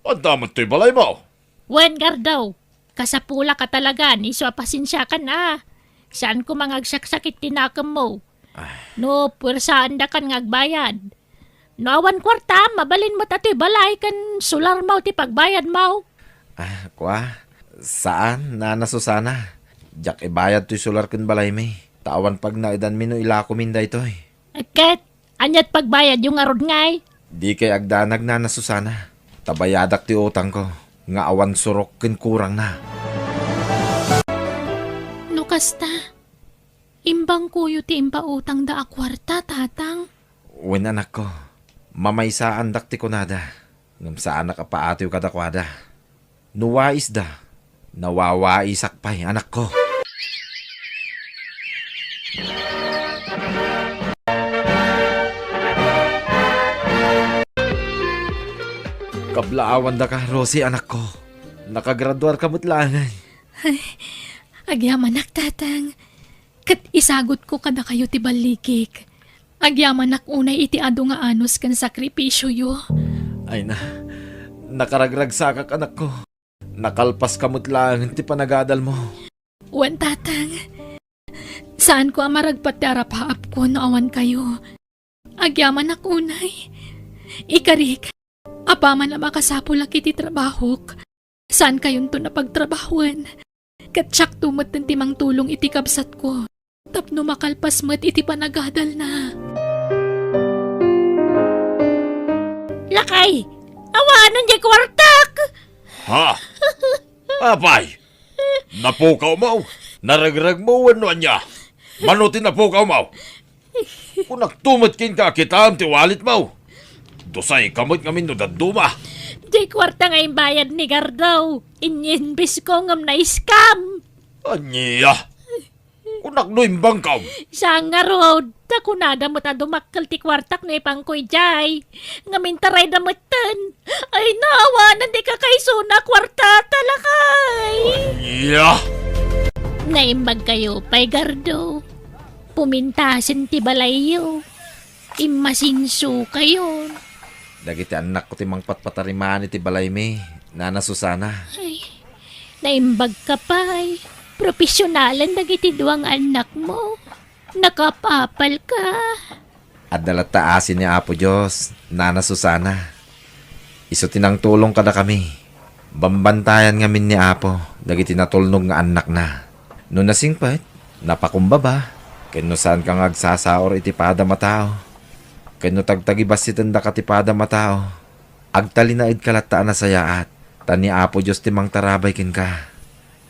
adda met toy balaymo. Wen, Gardo, kasapulak a talagan, isu a pasensiakan a. Saanko nga agsaksak iti nakemmo. Ah. No puersaandakan nga agbayad. No awan kuarta, mabalin met a toy balay ken solarmo ti pagbayadmo. Ah, kua? Saan, Nana Susana. Diak ibayad toy solar ken balaymi. Ta awan pagnaedanmi no ilakomin daytoy. Ket, ania't pagbayadyo ngarud ngay? Dikay agdanag, Nana Susana. Ta bayadak ti utangko nga awan surok ken kurangna. No kasta, imbangkoyo ti impautangda a kuarta, Tatang? Wen, anakko. Mamaysaandak ti kunada. Ngem saanak a paatiw kadakuada. No waisda, nawawaisak pay, anakko. Kablaawandaka, Rosie, anakko. Nakagraduarka met laengen. Ay, agyamanak, Tatang. Ket isagutko kadakayo ti ballikik. Agyamanak unay iti adu nga anus ken sakripisioyo. Ay na, nakaragragsakak, anakko. Nakalpaska met laengen ti panagadalmo. Wen, Tatang. Saanko a maragpat ti arapaapko no awan kayo. Agyamanak unay. Ikarik, apaman a makasapulak iti trabahok, saankayonton a pagtrabahoen. Ket siakto metten ti mangtulong iti kabsatko tapno makalpas met iti panagadalna. Lakay, awanen diay kuartak! Ha? Apay? Napukawmo? Naregregmo wenno ania? Mano ti napukawmo? Kunakto met kenka a kitaem ti walitmo. Dusayka met ngamin no dadduma. Diay kuarta nga imbayad ni Gardo. Inyinbisko ngem na-scam. Ania? Kunak no imbangkam. Siya ngarud, ta kunada met a dumakkel ti kuartak no ipanko idiay. Ngamin tarayda metten. Ay, naawanan ti kakaisuna a kuarta, talakay. Ania? Naimbag kayo pay, Gardo. Pumintasen ti balayyo. Immasinso kayon. Dagiti annakko ti mangpatpatarimani ti balaymi, Nana Susana. Ay, naimbag ka pay. Profesionalen dagiti dua nga annakmo. Nakaapapal ka. Adda latta asi ni Apo Dios, Nana Susana. Isu ti nangtulong kadakami. Bambantayan ngamin ni Apo dagiti natulnog nga annakna. No nasingpet, napakumbaba, ken no saanka nga agsasaur iti padam a tao, ken no tagtagibassitendaka ti padam a tao, agtalinaedka latta a nasayaat, ta ni Apo Dios ti mangtarabay kenka.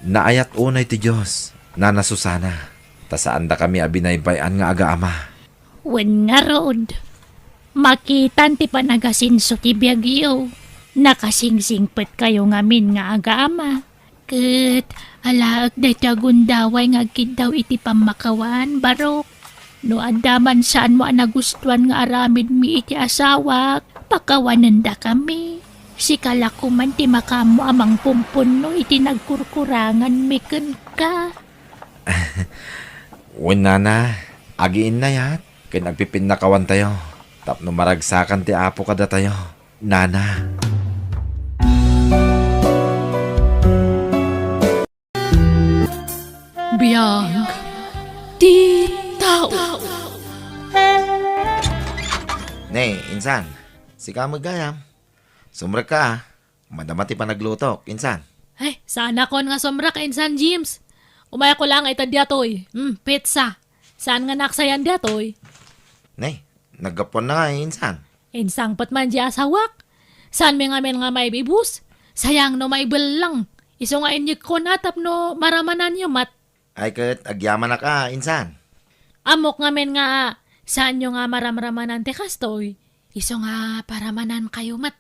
Naayat unay ti Dios, Nana Susana, ta saandakami a binaybay-an nga agaama. Wen ngarud, makitan ti panagasinso ti biagyo. Nakasingsingpet kayo ngamin nga agaama. Ket alaek daytoy a gundaway nga agkiddaw iti pammakawaan, Barok. No adda man saanmo a nagustuan nga aramidmi iti asawak, pakawanendakami. Sika la koman ti makaammo a mangpumpunno iti nagkurkuranganmi kenka. Wen, Nana, agiinnayat ken agpipinnakawantayo tapno maragsakan ti Apo kadatayo, Nana. Biag ti tao. Ne, insan, sika met gayam. Sumrekka, a. Madama ti panaglutok, insan. Ay, saanakon nga sumrek, Insan James. Umayakon laeng ita diatoy. Hmm, pizza. Saan nga naaksayan diatoy? Ne, naggapuanna nga, insan. Insangpet man di asawak. Saanmi ngamin nga maibibus? Sayang no maibellang. Isu nga inyegkon a tapno maramananyo met. Ay ket agyamanak a, insan. Ammok ngamin nga saanyo nga maramramanan ti kastoy. Isu nga paramanankayo met.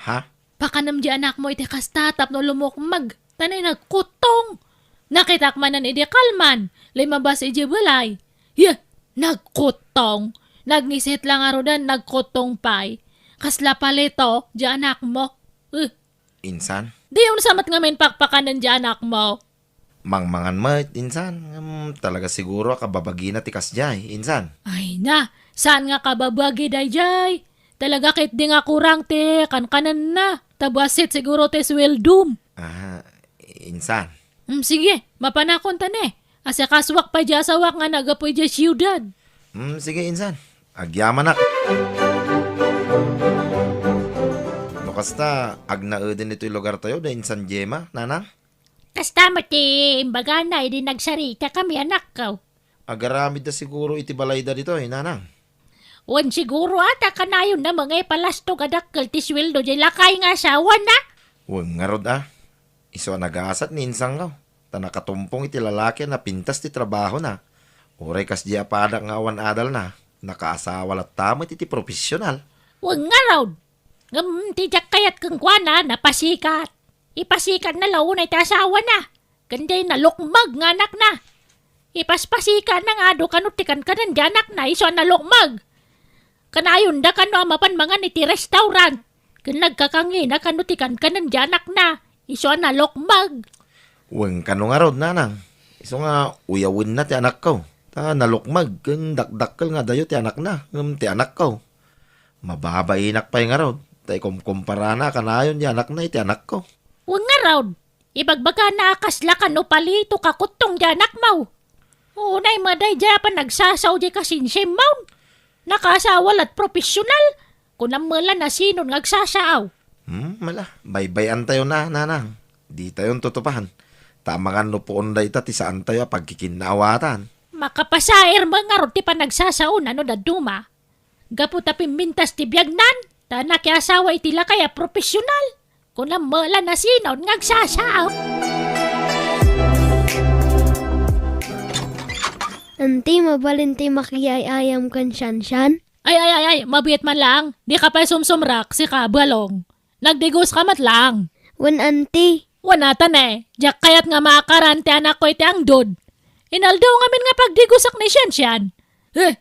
Ha? Pakanem di anakmo iti kasta tapno lumukmeg, ta nay nagkuttong. Nakitak manen idi kalman, limabas idiay balay. Yeh, nagkuttong. Nagngisit la ngaruden, nagkuttong pay. Kasla palito di anakmo. Eh. Insan? Diyon sa met ngamin pakpakanen di anakmo. Mangmangan met, insan. Ngem talaga siguro a kababagina ti kasdiay, insan. Ay na, saan nga kababagi daydiay? Talaga ket di nga kurang ti kankanenna. Ta bassit siguro ti sueldom. Ah, insan. Hmm, sige, mapanakon ta ne. Asikasuak pay di asawak nga naggapu idiay siudad. Hmm, sige, insan. Agyamanak. No kasta, agnaeden itoy lugartayo da insan Gemma, nanang? Kasta met ti imbagana idi nagsaritakami, anakko. Agaramidda siguro iti balayda ditoy, nanang. Wen siguro a, ta kanayonna met nga ipalastog a dakkel ti sueldo diay lakay nga asawana. Wen ngarud a. Isu a nagasat ni insangko, ta nakatumpong iti lalaki a napintas ti trabahona. Uray kasdiay a padak nga awan adalna, nakaasawa latta met iti profesional. Wen ngarud. Ngem ti diak kayat kenkuana, napasikat. Ipasikatna la unay ti asawana. Ken diay nalukmeg nga anakna. Ipaspasikatna nga adu kano ti kankanen di anakna, isu a nalukmeg. Kanayonda kano a mapan mangan iti restaurant. Ken nagkakangina kano ti kankanen di anakna, isu a nalukmeg. Wen kano ngarud, nanang. Isu nga uyawenna ti anakko. Ta nalukmeg ken dakdakkel nga adayo ti anakna, ngem ti anakko. Mababainak pay ngarud, ta ikomkomparana a kanayon ti anakna iti anakko. Wen ngarud, ibagbagana a kasla kano palito kakuttong ti anakmo. Unay met daydiay a panagsasao diay kasinsimmon. Nakaasawa lat profesional. Kunam met la nasinon nga agsasao. Hmm, mala, baybay-antayona, nanang. Ditayon tutupan. Ta amangan no puon dayta ti saantayo a pagkikinnaawatan. Makapasair met ngarud ti panagsasaona no dadduma. Gapu ta pimmintas ti biagnan, ta nakiasawa iti lakay a profesional. Kunam met la nasinon nga agsasao. Anti, mabalin ti makiay-ayam ken siansian? Ay, ay, ay, ay, mabiit man laeng. Dika pay sumsumrek, sika, Balong. Nagdigos ka met laeng. Wen, anti. Wen, ata ne, diak kayat nga maakaran ti anakko iti angdod. Inaldaw ngamin nga pagdigosak ni Siansian. Eh,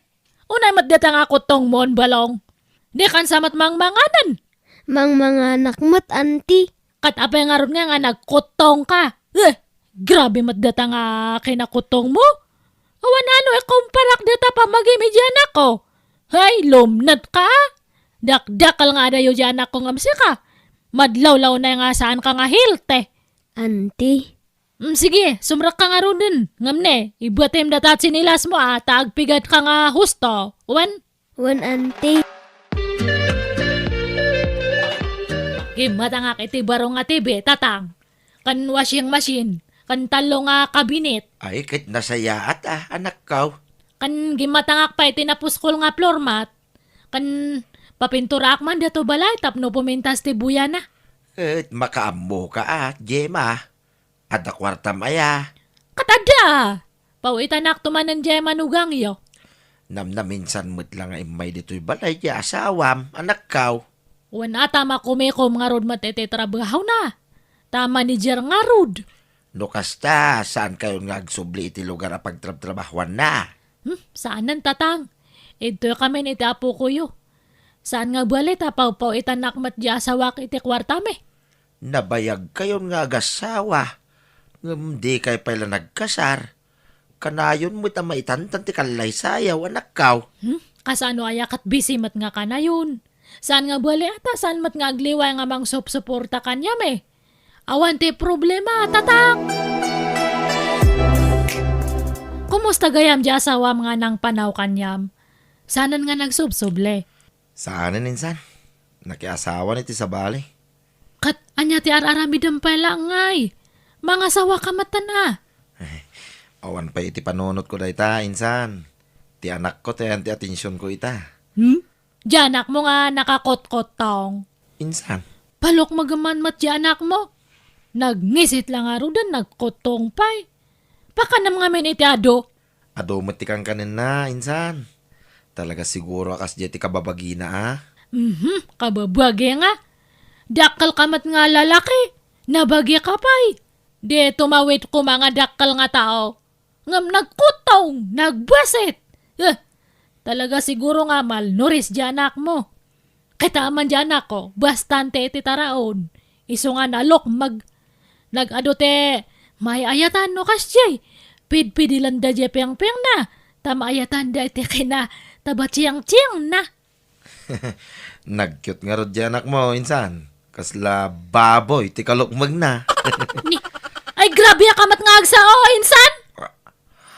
unay met data nga kuttongmon, Balong. Dikan sa met mangmanganan. Mangmanganak met, anti. Ket apay ngarud nga, nga nagkuttongka? Eh, grabe met data nga kinakuttongmo. Awan ano ikumparak data pamagim iti anakko. Hay, lumnetka, a? Dakdakkel nga adayo ti anakko ngem sika. Madlawlawnay nga saanka nga healthy. Anti. Mm, sige, sumrekka ngaruden. Ngem ne, ibuatem data tsinelasmo, a, ta agpigatka nga husto. Wen? Wen, anti. Gimmatangak iti baro nga T V, Tatang. Ken washing machine, ken tallo nga kabinet. Ay, ket nasayaat, a, anakko. Ken gimmatangak pay iti napuskol nga floor mat. Ken papinturaak man daytoy balay tapno pumintas ti buyana. Ket makaammoka, a, Gemma. Adda kuartam aya? Ket adda. Paw-itanakto manen diay manugangyo. Namnaminsan met la nga immay ditoy balay ti asawam, anakko. Wen, a, ta makumikom ngarud met iti trabahona. Ta manager ngarud. No kasta, saankayon nga agsubli iti lugar a pagtrabtrabahuanna? Hmm, saanen, Tatang. Idtoykamin iti apokoyo. Saan nga bali ta pawpaw-itanak met diay asawak iti kuartami. Nabayagkayon nga agasawa, ngem dikay pay la nagkasar. Kanayon met a maitantan ti kallaysayaw, anakko. Hmm? Kasano aya ket busy met nga kanayon? Saan nga bali a ta saan met nga agliway nga mangsupsuporta kaniam, e? Awan ti problema, Tatang. Kumusta gayam diay asawam nga nangpanaw kaniam? Saanen nga nagsubsubli? Saanen, insan. Nakiasawan iti sabali. Ket ania ti ar-aramidem pay la ngay? Mangasawaka metten, a? Eh, awan pay iti panunotko dayta, insan. Ti anakko ti ayan ti atensionko ita. Hmm? Diay anakmo nga nakakotkottong. Insan. Palukmegem man met diay anakmo. Nagngisit la ngaruden, nagkuttong pay. Pakanem ngamin iti adu. Adu met ti kankanenna, insan. Talaga siguro a kasdiay ti kababagina, a? Mhm, kababagi nga. Dakkelka met nga lalaki. Nabagika pay. Di tumawid koma nga dakkel nga tao. Ngem nagkuttong, nagbasit. Eh, talaga siguro nga malnourished diay anakmo. Kitaem man diay anakko, bastante iti taraon. Isu nga nalukmeg. Nag-adu ti maay-ayatan no kasdiay. Pidpidilanda diay pengpengna, ta maayatanda iti kina, ta batsiangtsiangna. Nagcute ngarud diay anakmo, insan. Kasla baboy ti kalukmegna. Ni, ay, grabe a ka met nga agsao, insan!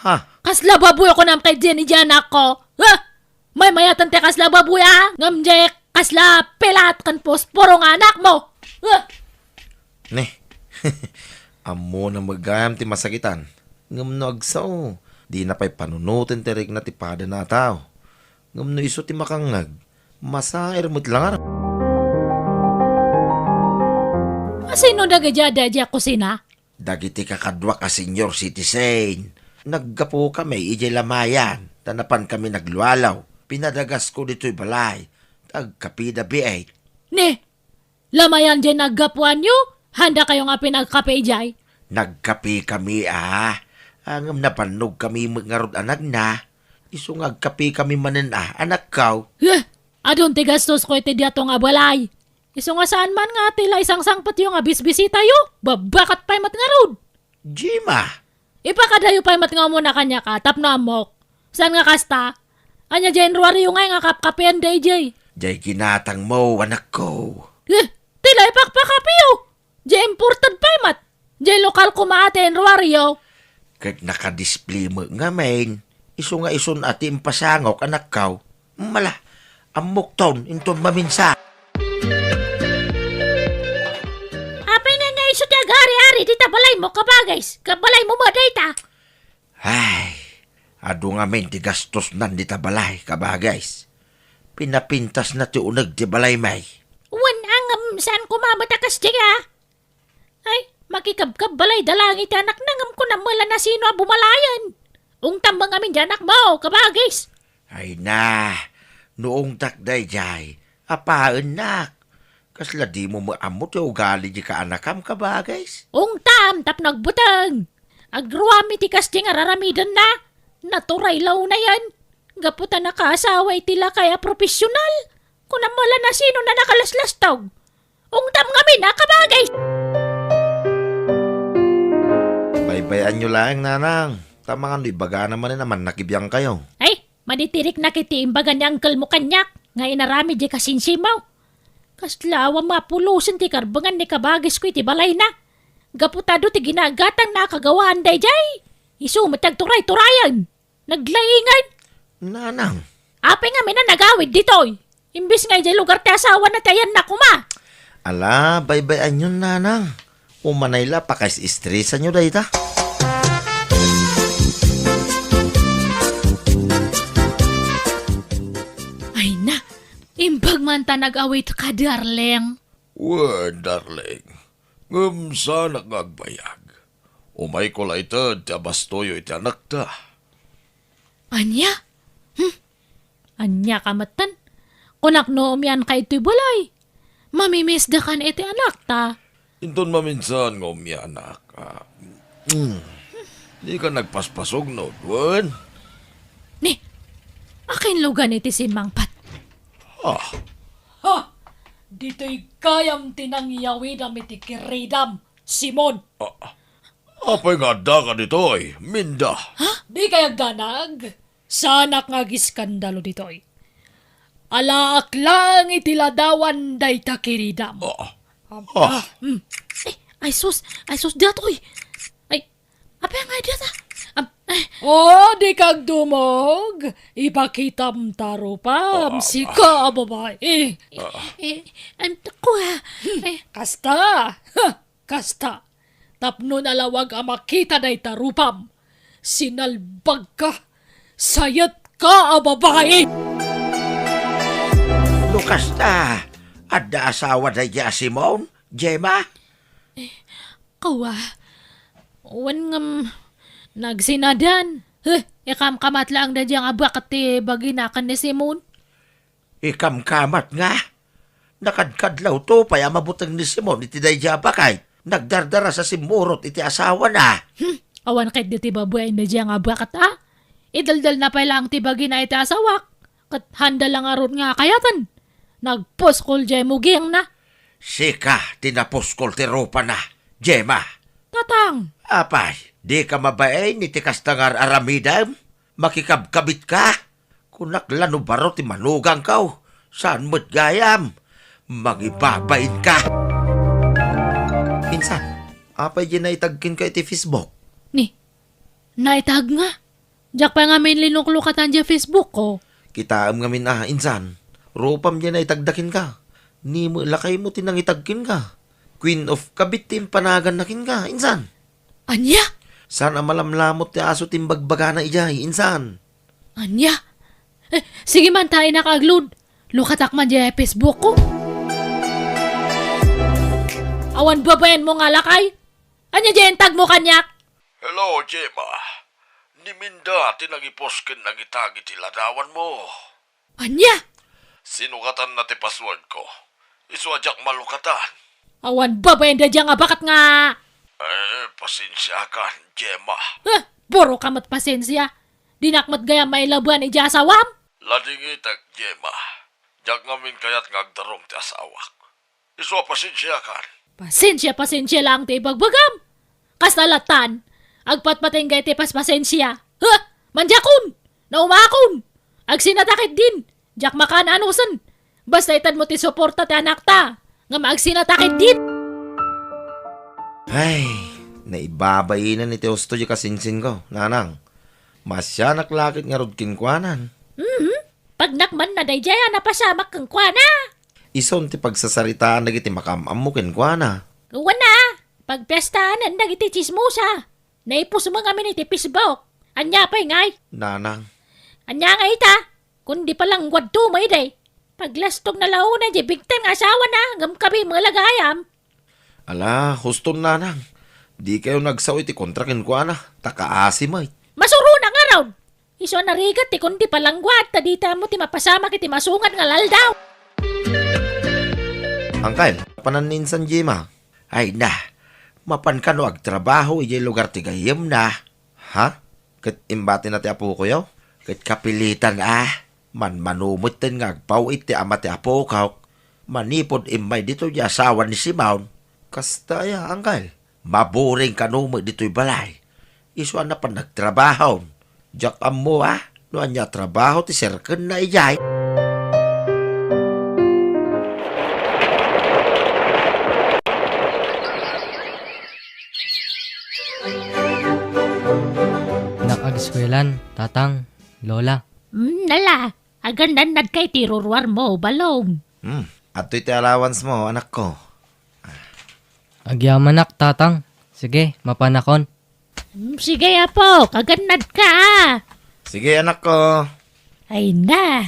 Ha? Kasla baboy a kunam kay Jenny diay anakko. Ha? Maymayatan ti kasla baboy, a? Ngem diay kasla pilat ken posporo nga anakmo. Ha? Ni. Ammona met gayam ti masakitan. Ngem no agsao, dina pay panunoten ti rikna ti padana a tao. Ngem no isu ti makangngeg, masair met la ngarud. A, sino dagiti adda idiay kusina? Dagiti kakaduak a senior citizen. Naggapukami idiay lamayan, ta napankami naglualaw. Pinadagasko ditoy balay, ta agkapida biit. Ni, lamayan diay naggapuanyo? Handakayo nga pinagkape idiay? Nagkapekami, a. Ngem napannogkami met ngarud a nagna. Isu nga agkapekami manen, a, anakko. Heh! Adun ti gastosko iti diato nga balay. Isu nga saan man nga ti la isangsangpetyo nga bisbisitayo, babbakat pay met ngarud. Gemma! Ipakadayo pay met nga umuna kaniak, a, tapno ammok. Saan nga kasta? Ania diay inruaryo ngay nga kapkapian daydiay? Diay ginatangmo, anakko. Eh, ti la ipakpakapiyo. Diay imported pay met. Diay lokal koma ti inruaryo. Ket nakadisplay met ngamin. Isu nga isun a ti impasangok, anakko. Mala, ammokton inton maminsan. Apay nga, nga isu ti agari-ari dita balaymo, kabagis? Kabalaymo met dayta? Ay, adu ngamin ti gastosnan dita balay, kabagis. Pinapintasna ti uneg ti balaymi. Wen, a, ngem saan koma met a kasdiay, a? Ay, makikabkabbalayda laeng iti anakna ngem kunam met la no sino a bumalayen. Ungtam met ngamin diay anakmo, kabagis. Ay na, no ungtak daydiay, apaennak. Kasla dimo met ammo ti ugali diay kaanakam, kabagis? Ungtam tapno agbuteng. Agruam iti kasdi nga raramidenna. Naturay la unayen. Gapu ta nakaasawa iti lakay a profesional. Kunam la no sino a nakalaslastog. Ungtam ngamin a kabagis. Baybay-anyo laeng, nanang. Ta amangan no ibagana manen a mannakibiangkayo. Ay, maditiriknak iti imbaga ni angkelmo kaniak nga inaramid diay kasinsiaw. Kasla awan mapulosen ti karbengan ni kabagisko iti balayna. Gapu ta adu ti ginagatangna a kagawaan daydiay. Isu met ti agturay-turayen. Naglaingan. Nanang. Apay ngamin a nagawid ditoy? Imbes nga idiay lugar ti asawana ti ayanna koma. Ala, baybay-anyon, nanang. Umanay la, pakais-estresanyo dayta. Ay na, imbag man ta nag-awit ka, darling. Wen, darling. Ngem saanak nga agbayag. Umayko la ited ti abastoyo iti anakta. Ania? Hmm? Ania ka metten? Kunak no umianka itoy balay. Mamimiss dakan iti anakta. Inton maminsan nga umianak, ah, mm, dika nagpaspasugno, wen? Ni, akin lugan iti simmangpet? Ah. Ha! Ditoy gayam ti nangyawidam iti kiridam, Simon. Ah, apay nga addaka ditoy, Minda? Ha? Dikay agdanag? Saanak nga agiskandalo ditoy. Alaak laeng iti ladawan dayta kiridam. Ah. Aba, ah, hmm. Eh, ay sus, ay sus, datoy. Ay, apay nga data? Am-, ay. Oh, dika agdumog. Ipakitam ta rupam, ah, sika a babai. Ah. Eh, ay, ako, ah. Hmm. Eh. Kasta. Huh. Kasta, tapno nalawag a makita dayta rupam, sinalbagka, sayetka a babai! No kasta, adda asawa daydiay a Simon, Gemma? Eh, kawa, wen ngem, nagsinadan. Huh, ikamkamat laeng daydiay nga abaket ti bagina ken ni Simon. Ikamkamat nga? Nakadkadlawto pay a mabuteng ni Simon iti daydiay a baket. Nagdardaras a simmurot iti asawana. Hmm, awan ket ditoy babaen daydiay nga abaket a? Idaldalna pay laeng ti bagina iti asawak. Ket handa la ngarud nga kayatan. Nagpuskol diay mugingna. Sika ti napuskol ti rupana, Gemma. Tatang. Apay, dika mabain iti kasta nga ar-aramidem? Makikabkabitka? Kunak la no baro ti manugangko, saan met gayam. Mangibabainka. Insan, apay diay naitag kenka iti Facebook? Ni, naitag nga? Diak pay ngamin linuklukatan diay Facebook ko. Kitaem ngamin a, insan. Rupam diay naitagda kenka. Ni met lakaymo ti nangitag kenka. Queen of Kabit ti impanaganna kenka, insan. Ania? Saan a malamlamut ti aso ti imbagbagana idiay, insan. Ania? Eh, sige man ta, innak aglud. Lukatak man diay Facebook ko. Awan babaenmo nga lakay? Ania diay intagmo kaniak? Hello, Gemma. Ni Minda ti nangipos ken nangitag iti ladawanmo. Ania? Sinukatanna ti passwordko. Isu a diak malukatan. Awan babaen daydiay nga abaket nga. Eh, pasensiakan, Gemma. Eh, buro ka met pasensia. Dinak met gayam mailaban idiay asawam. Ladingitek, Gemma. Diak ngamin kayat nga agdarum ti asawak. Isu a pasensiakan. Pasensia, pasensia laeng ti ibagbagam. Kasta lattan, agpatpatengga iti paspasensia. Huh! Mandiakon! Naumakon! Agsinatak ketdin! Diak makaan-anusen! Basta itedmo ti suporta ti anakta, ngem agsinatak ketdin! Ay, naibabainen iti husto diay kasinsinko, nanang. Masianak la ket ngarud kenkuanan. Mhm. Pagnak man na daydiay a napasamak kenkuana. Isun ti pagsasaritaan dagiti makaam-ammo kenkuana. Wen a, pagpiestaen dagiti tsismosa. Naipos met ngamin iti Facebook. Ania pay ngay? Nanang. Ania ngay ita? Kundi palangguadto met idi. Paglastogna la unay diay bigtan nga asawana, ngem kabi met la gayam. Ala, huston, nanang. Dikayo nagsao iti kontra kenkuana, ta kaasi met. Masuronak ngarud. Isu a narigat ti kundi palangguad, ta dita ammo ti mapasamak iti masunga nga aldaw. Angkel, panan ni insan Gemma? Ay na, Mapan kano agtrabaho idiay lugar ti gayyemna? Ha? Ket imbatina ti apokoyo? Ket kapilitan a. Manmano metten nga agpaw-it ti ama ti apokok. Manipud immay ditoy ti asawa ni Simon. Kasta aya, anggal? Maburing kano met ditoy balay. Isu a napan nagtrabaho. Diak ammo a no ania a trabaho ti serkenna idiay. Nakageskuelan, Tatang, Lola. Hmm, nala, agannadnadka iti ruruarmo, Balong. Hmm, adtoy ti allowance mo, anakko. Agyamanak, Tatang. Sige, mapanakon. Hmm, sige, apo, agannadka, a. Sige, anakko. Ay na,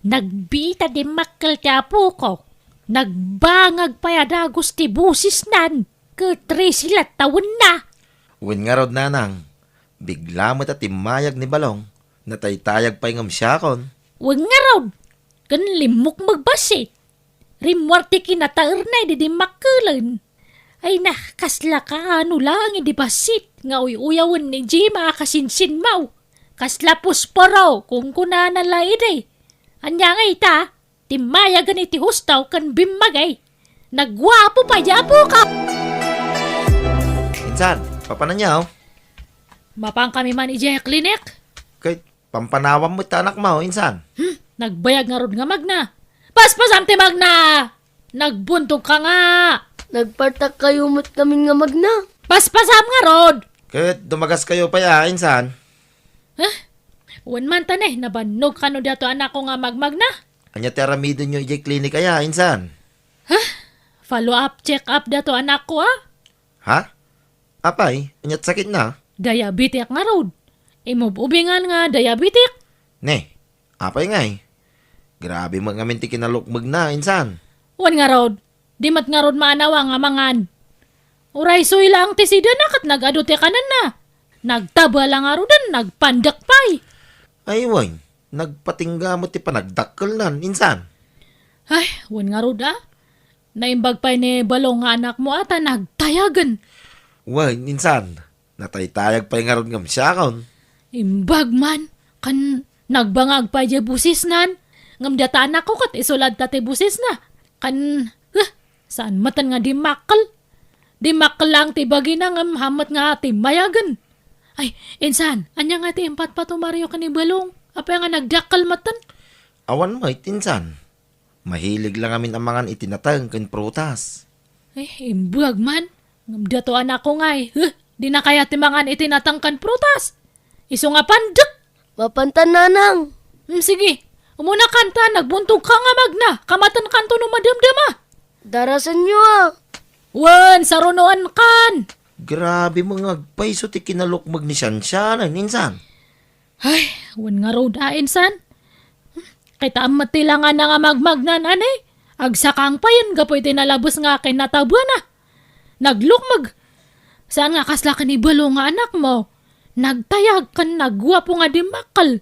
nagbiit a dimmakkel ti apokok. Nagbangag pay a dagus ti bosesnan. Ket trese la tawenna. Wen ngarud, nanang, bigla met a timmayag ni Balong. Nataytayag pay ngem siakon. Wen ngarud, ken limmukmeg bassit. Rimmuar ti kinataerna idi dimmakkelen. Ay na, kasla kaano laeng idi bassit nga uy-uyawen ni Jima a kasinsinmaw. Kasla pusporo, kunkunana la idi. Ania ngay ita? Timmayagen iti husto ken bimmagay. Nagguapo pay di apokok. Insan, papananyo? Mapankami man idiay klinik. Ket pampanawam met ti anakmo, insan. Hmm, nagbayag ngarud nga magna. Paspasam ti magna! Nagbuntogka nga! Nagpartakkayo met ngamin nga magna. Paspasam ngarud! Ket dumagaskayo pay a, insan. Huh? Wen man ta ne, nabannog kano diato anakko nga magmagna? Ania ti aramidenyo idiay klinik aya, insan? Huh? Follow up, check up diato anakko, a? Ha? Apay, ania ti sakitna? Diabetic ngarud. Imub-ubingan nga diabetic. Ne, apay ngay? Grabe met ngamin ti kinalukmegna, insan. Wen ngarud, di met ngarud maanawa nga mangan. Uray isu laeng ti sidena ket nag-adu ti kanenna. Nagtaba la ngaruden, nagpandek pay. Ay, wen, nagpatingga met ti panagdakkelnan, insan. Ay, wen ngarud, a. Naimbag pay ni Balong nga anakmo a ta nagtayagen. Wen, insan, nataytayag pay ngarud ngem siakon. Imbag man, ken nagbangag pay diay bosesnan. Ngem data anakko ket isu latta ti bosesna. Ken, huh, saan metten nga dimmakkel. Dimmakkel laeng ti bagina ngem haan met nga timmayagen. Ay, insan, ania nga ti impatpatumaryo ken ni Balong? Apay nga nagdakkel metten? Awan met, insan. Mahilig la ngamin a mangan iti nateng ken prutas. Eh, imbag man. Ngem diato anakko ngay, huh, dina kayat ti mangan iti nateng ken prutas. Isu nga pandek. Mapantan, nanang. Hmm, sige. Umuna kanta, nagbuntogka nga magna. Kamaten kanto no madamdama. Darasenyo, a. Wen, sarunoan kan. Grabe met nga agpayso ti kinalukmeg ni Siansianen, insan. Ay, wen ngarud a, insan. Kitaem met ti langana nga magmagnan, a ne? Agsakang payen gapu iti nalabes nga kinatabana. Naglukmeg. Saan nga kasla ken ni Balong nga anakmo? Nagtayag ken nagguapo nga dimmakkel.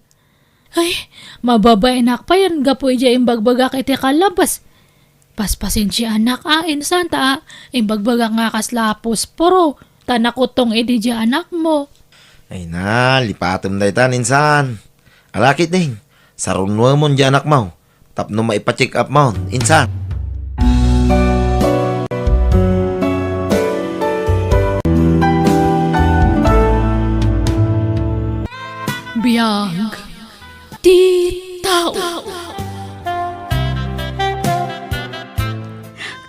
Ay, mababainak payen gapu idiay imbagbagak iti kalabes. Paspasensianak a, insan, ta imbagbagak nga kasla pusporo, ta nakutong idi diay anakmo. Ay na, lipatem daytan, insan. Ala ketdin, sarunoemon diay anakmo tapno maipa-check up mon, insan. Biag ti tao.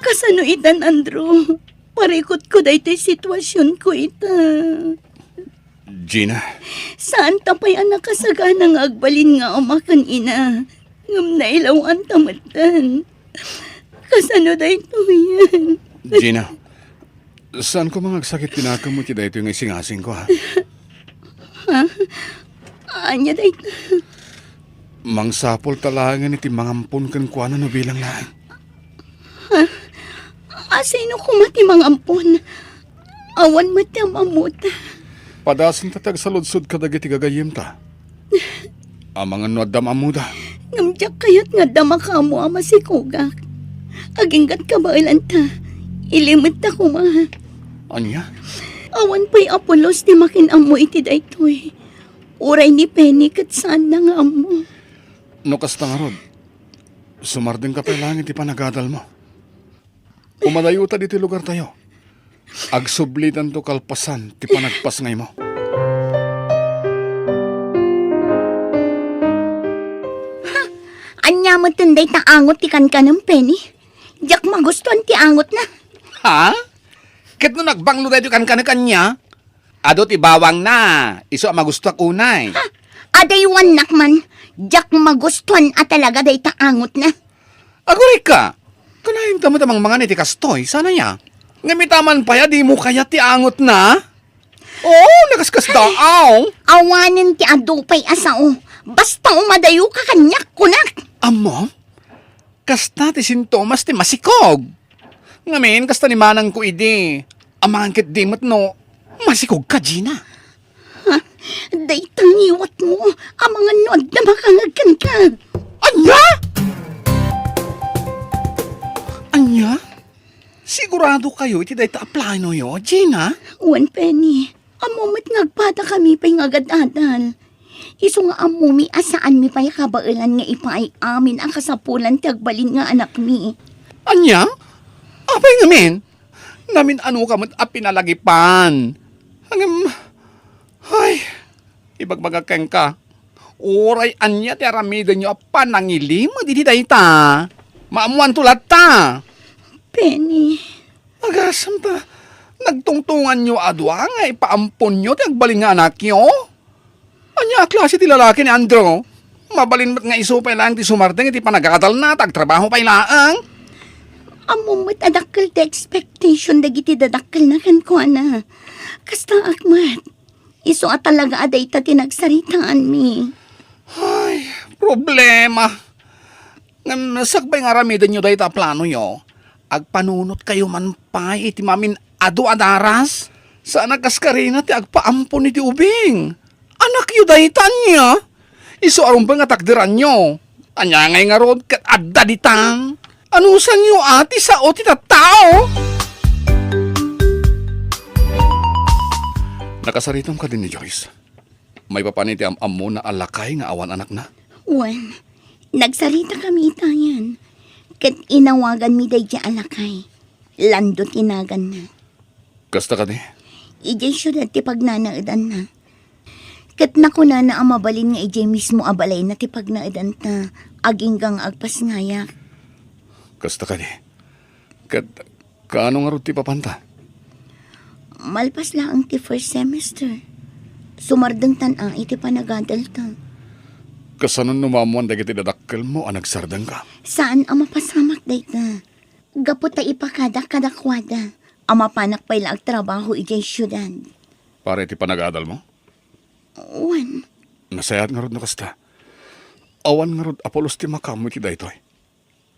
Kasano itan, Andrew? Parikutko daytoy situasionko ita. Gina. Saan ta pay a nakasagana nga agbalin nga ama ken ina, ngem nailaw-an ta metten. Kasano daytoyen? Gina, saan koma nga agsakit ti nakemmo iti daytoy nga isingasingko, ha? Ha? Ania dayta? Mangsapul ta laengen iti mangampon kenkuana no bilang laeng. Ha? A, sino koma ti mangampon? Awan met ti am-ammota. Padasenta ti agsaludsod kadagiti gagayyemta. Amangan no adda am-ammoda. Ngem diak kayat nga adda makaammo a masikogak. Agingga't kabaelanta. Ilimetta koma. Ania? Awan pay a pulos ti makin-ammo iti daytoy. Uray ni Penny ket saanna nga ammo. No kasta ngarud, sumardengka pay laeng iti panagadalmo. Umadayuta ditoy lugartayo. Agsublitanto kalpasan ti panagpasngaymo. Ha? Ania metten dayta angot ti kankanem, Penny? Diak magustuan ti angotna. Ha? Ket no nagbanglo daytoy kankanek, ania? Adu ti bawangna, isu a magustuak unay. Ha? Adaywannak man, diak magustuan a talaga dayta angotna. Agurayka, kanayon ta met a mangmangan iti kastoy, saan aya? Ngem ita man pay a dimo kayat ti angotna? Oo, nakaskasdaaw. Awanen ti adu pay a sao. Basta umadayoka kaniak, kunak. Ammom? Kasta ti sintomas ti masikog. Ngamin, kasta ni manangko idi, amangan ketdi met no masikogka, Gina. Ha? Dayta ngiwatmo, amangan no adda makangag kenka. Ania? Ania? Siguradokayo iti dayta a planoyo, Gina? Wen, Penny. Ammo met nga agpadakami pay nga agad-adal. Isu nga ammomi a saanmi pay a kabaelan nga ipaay amin a kasapulan ti agbalin nga anakmi. Ania? Apay ngamin? Namin-anoka met a pinalagipan. Ngem, ay, ibagbagak kenka, uray ania ti aramidenyo a panangilimed iti dayta, maammoanto latta. Penny. Agasem ta, nagtungtonganyo a dua nga ipaamponyo ti agbalin nga anakyo? Ania a klase ti lalaki ni Andrew? Mabalin met nga isu pay laeng ti sumardeng iti panagadalna ta agtrabaho pay laeng. Ammom met a dakkel ti expectation dagiti dadakkelna kenkuana. Kastaak met. Isu a talaga a dayta ti nagsaritaanmi. Ay, problema. Ngem sakbay nga aramidenyo dayta a planoyo, agpanunotkayo man pay iti mamin-adu a daras. Saan a kas karina ti agpaampon iti ubing. Anakyo dayta ania? Isu a rumbeng a takderanyo. Ania ngay ngarud ket adda ditan? Anusanyo a ti sao ti tattao? Nakasaritam kadi ni Joyce? Maipapan iti am-ammona a lakay nga awan anakna? Wen, nagsaritakami itayen, ket inawaganmi daydiay a lakay. Lando ti naganna. Kasta kadi? Idiay siudad ti pagnanaedanna. Ket nakunana a mabalin nga idiay mismo a balayna ti pagnaedanta, agingga nga agpasngayak. Kasta kadi? Ket kaano ngarud ti ipapanta? Malpas laeng ti first semester, sumardengtan a iti panagadalta. Kasano no maammoan dagiti dadakkelmo a nagsardengka? Saan a mapasamak dayta. Gapu ta ipakadak kadakuada a mapanak pay la agtrabaho idiay siudad. Para iti panagadalmo? Wen. Nasayaat ngarud no kasta. Awan ngarud a pulos ti makaammo iti daytoy.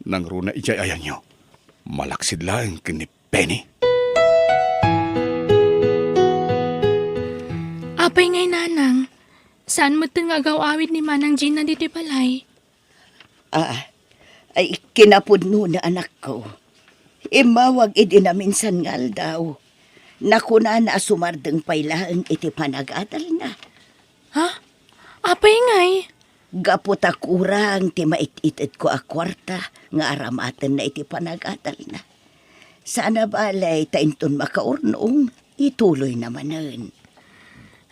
Nangruna idiay ayanyo. Malaksid laeng ken ni Penny. Apay ngay, Nanang? Saan metten nga agaw-awid ni Manang Gina ditoy balay? Ah, ay, kinapudnona, anakko. Immawag idi naminsan nga aldaw. Nakunana a sumardeng pay laeng iti panagadalna. Ha? Apay ngay? Gapu ta kurang ti mait-itedko a kuarta nga aramatenna iti panagadalna. Saan a balay ta inton makaurnong, ituloyna manen.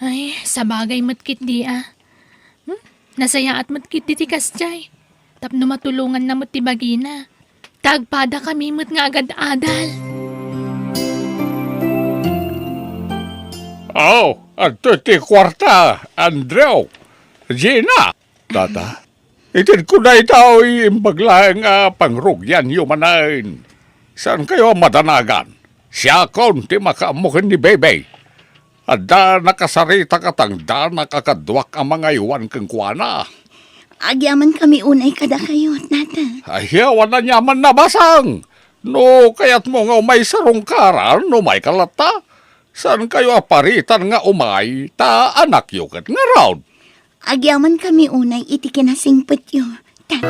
Ay, sabagay met ketdi a. Hmm? Nasayaat met ketdi ti kasdiay. Tapno matulonganna met ti bagina. Ta agpadakami met nga agad-adal. Aw, adtoy ti kuarta, Andrew, Gina. Tata, itedko daytoy imbag laeng a pangrugianyo manen. Saankayo a madanagan. Siakon ti makaammo ken ni Bebe. Adda nakasarita katangdanak a kaduak a mangaywan kenkuana. Agyamankami unay kadakayo, Tata. Ay, awan aniaman a basang. No kayatmo nga umay sarungkaran, umayka latta. Saankayo a paritan nga umay, ta anakyo ket ngarud. Agyamankami unay iti kinasingpetyo, Tata.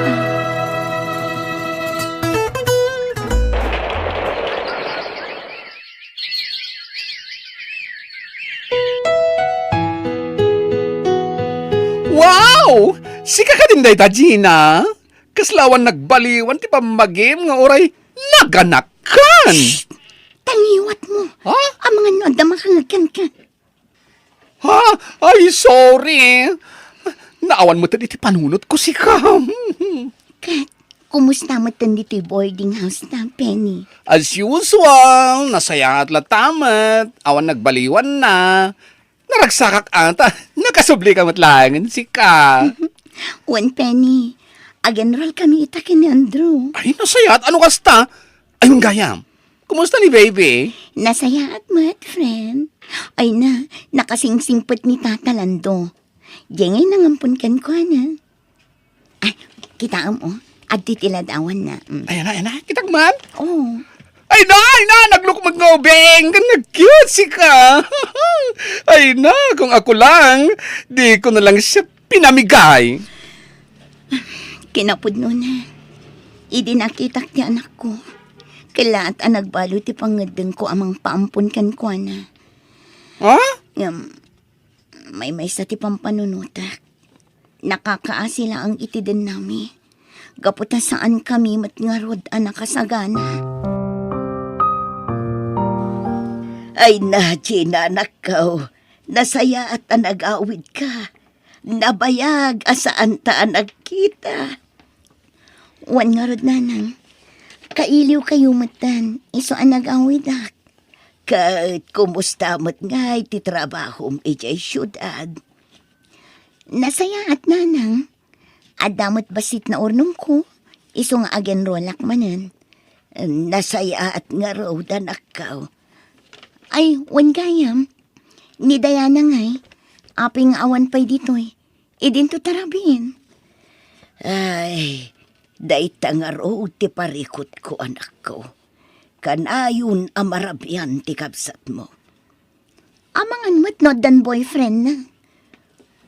Sika kadin dayta, Gina? Kasla awan nagbaliwan ti pammagim nga uray naganakan. Shh! Tangiwat mo. Ha? Amangan no adda makangagkan ka. Ha? Ay, sorry. Naawan mo iti panunot ko, sika. Kat, kumusta mo ditoy boarding house ta, Penny? As usual, nasayaat latta met. Awan nagbaliwan na. Naragsakak ata. Nakasubli ka met laengen, sika. Wen, Penny. Ag-enroll kami ita ken ni Andrew. Ay, nasayaat. Ano kasta? Ay, gayam. Kumusta ni baby? Nasayaat met, friend. Ay na, nakasingsingpet ni Tata Lando. Diay ngay nangampon kenkuana. Ah, kitaem, oh. Adtoy ti ladawanna. Mm. Ayan na, ayan na. Kitak man? Oh. Ay na, ay na, naglukmeg nga ubing. Nag-cute, sika. Ay na, kung ako lang, di ko na lang siya pinamigay. Kinapudnona, idi nakitak ti anakko, kellaat a nagbalo ti pangngeddengko a mangpaampon kenkuana. Ha? Ngem, maymaysa ti pampanunotak. Nakakaasi laeng iti dennami. Gapu ta saankami met ngarud a nakasagana. Ay na, Gina, anakko. Nasayaat a nag-awidka. Nabayag a saanta a nagkita. Wen ngarud, nanang, kailiwkayo metten, isu a nag-awidak. Ket kumusta met ngay ti trabahom idiay siudad? Nasayaat, nanang. Adda met bassit naurnongko, isu nga ag-enrollak manen. Nasayaat ngarud, anakko. Ay, wen gayam. Ni Diana ngay, apay nga awan pay ditoy? Idinto tarabin. Ay, dayta ngarud ti parikutko, anakko. Kanayon a marabian ti kabsatmo. Amangan met no addan boyfriendna.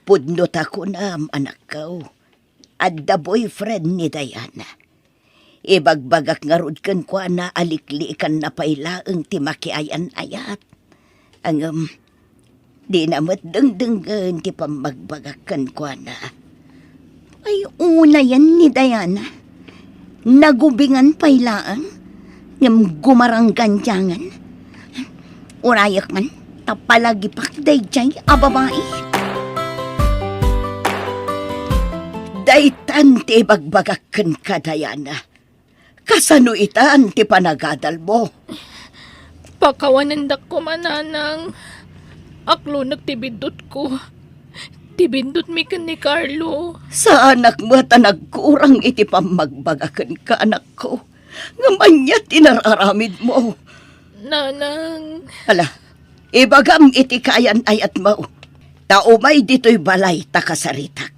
Pudno ta kunam, anakko. Adda boyfriend ni Diana. Ibagbagak ngarud kenkuana a likliikanna pay laeng ti makiayan-ayat. Ngem, dina met dengdenggen ti pammagbagak kenkuana. Ay, unayen ni Diana. Nagubingan pay laeng, ngem gumaranggandiangan. Urayek man, ta palagipak daydiay a babai. Daytan ti ibagbagak kenka, Diana. Kasano itan ti panagadalmo? Pakawanendak koma, nanang. Aklonek ti biddutko. Ti biddutmi ken ni Carlo. Saanak met a nagkurang iti pammagbagak kenka, anakko. Ngem ania ti nar-aramidmo? Nanang. Ala, ibagam iti kaayan-ayatmo. Ta umay ditoy balay ta kasaritak.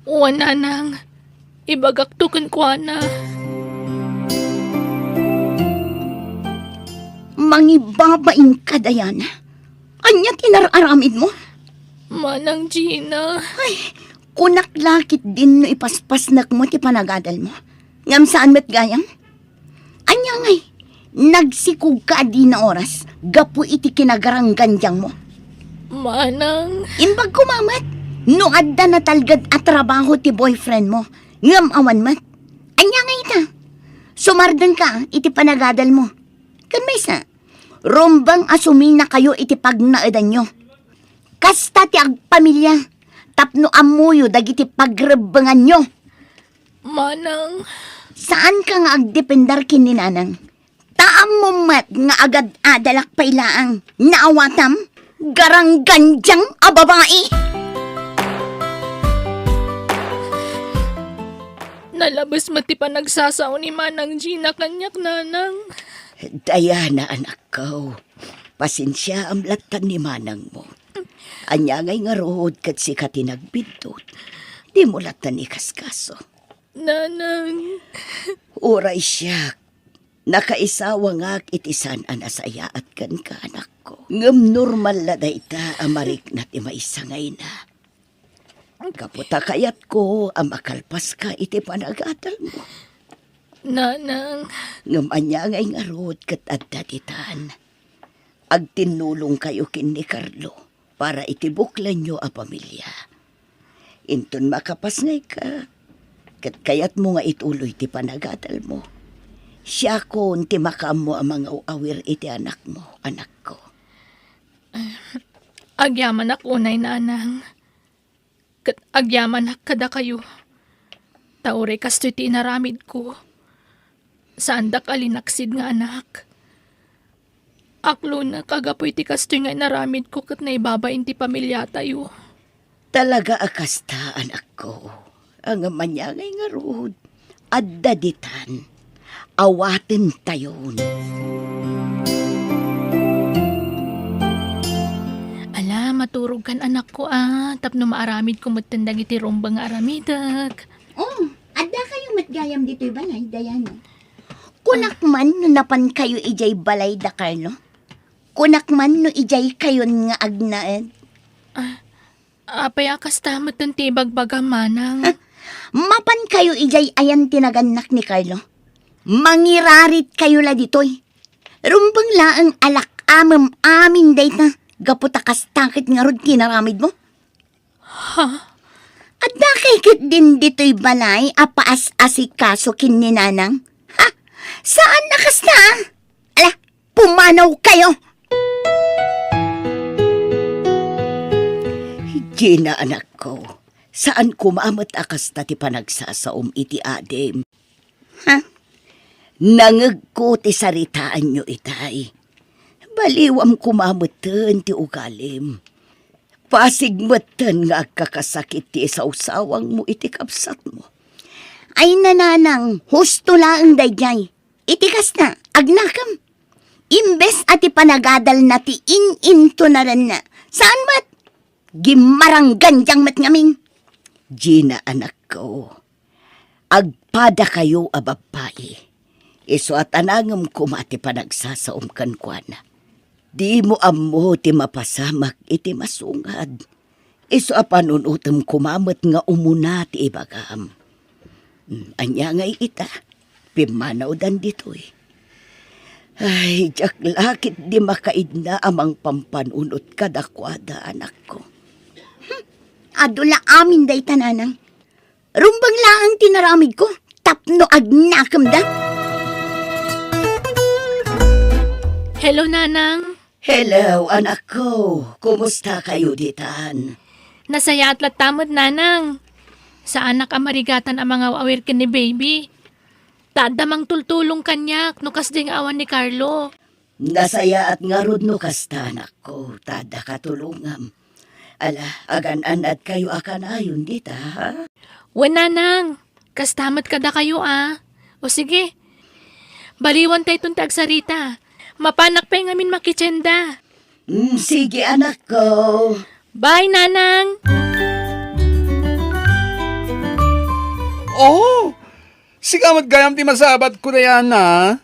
Wen, nanang. Ibagakto kenkuana. Mangibabainka, Diana. Ania ti nar-aramidmo? Manang Gina. Ay, kunak la ketdin no ipaspasnekmo ti panagadalmo. Ngem saan met gayam? Ania ngay, nagsikogka a dina oras gapu iti kinagaranggandiangmo? Manang. Imbag koma met, no adda natalged a trabaho ti boyfriendmo, ngem awan met. Ania ngay ita? Sumardengka iti panagadalmo. Ken maysa, rumbeng a suminakayo iti pagnaedanyo. Kasta ti agpamilia, tapno ammoyo dagiti pagrebbenganyo. Manang. Saanka nga agdepender ken ni nanang. Ta ammom met nga agad-adalak pay laeng. Naawatam? Garanggandiang a babai! Nalabes met ti panagsasao ni Manang Gina kaniak, nanang. Diana, anakko. Pasensiaam lattan ni manangmo. Ania ngay ngarud ket sika ti nagbiddut? Dimo lattan ikaskaso. Nanang. Uray siak, nakaisawangak iti saan a nasayaat kenka, anakko. Ngem normal la dayta a marikna ti maysa nga ina. Gapu ta kayatko a makalpaska iti panagadalmo. Nanang. Ngem ania ngay ngarud ket adda ditan? Agtinnulongkayo ken ni Carlo para iti buklanyo a pamilia. Inton makapasngayka, ket kayatmo nga ituloy ti panagadalmo, siakon ti makaammo a mangaw-awir iti anakmo, anakko. Agyamanak unay, nanang. Ket agyamanak kadakayo. Ta uray kastoy ti inaramidko, saandak a linaksid nga anak. Aklonek a gapu iti kastoy nga inaramidko ket naibabain ti pamiliatayo. Talaga a kasta, anakko. Ngem ania ngay ngarud, adda ditan. Awatentayon. Ala, maturogkan, anakko, a, tapno maaramidko metten dagiti rumbeng nga aramidek. Oh, adda kayo met gayam ditoy balay, Diana. Kunak man no napan kayo idiay balay da Carlo. Kunak man no idiay kayon nga agnaed. Ah, apay a kasta metten ti ibagbagam, manang? Mapan kayo idiay ayan ti nagannak ni Carlo. Mangirarit kayo la ditoy. Rumbeng laeng a lak-amem amin dayta, gapu ta kasta ket ngarud ti inaramidmo. Ha? Adda kay ketdin ditoy balay a paas-asikaso ken ni nanang? Ha? Saan a kasta, a? Ala, pumanaw kayo! Gina, anakko, saan koma met a kasta ti panagsasaom iti adim. Ha? Nangegko ti saritaanyo itay. Baliwam koma metten ti ugalim. Pasig metten nga agkakasakit ti isawsawangmo iti kabsatmo. Ay, nanang, husto laeng daydiay. Iti kasta, agnakem. Imbes a ti panagadalna ti in-intunaranna, saan met? Gimmaranggandiang met ngamin. Gina, anakko, agpadakayo a babbai. Isu a tanangem koma ti panagsasaom kenkuana. Dimo ammo ti mapasamak iti masungad. Isu a panunotem koma met nga umuna ti ibagam. Hmm, ania ngay ita? Pimmanawdan ditoy. Ay, diak la ketdi makaidna a mangpampanunot kadakuada, anakko. Hmm, adu la amin dayta, nanang. Rumbeng laeng ti naramidko tapno agnakemda. Hello, nanang. Hello, anakko. Kumusta kayo ditan? Nasayaat latta met, nanang. Saanak a marigatan a mangaw-awir ken ni baby. Ta adda mangtultulong kaniak no kasdi nga awan ni Carlo. Nasayaat ngarud no kasta, anakko, ta adda katulongam. Ala, agan-annad kayo a kanayon dita, ha? Wen, nanang. Kasta met kadakayo, a. O sige. Baliwan tayton ti agsarita. Mapanak pay ngamin makitsenda. Mm, sige, anakko. Bye, nanang. Oh, sika met gayam ti masabatko, Diana.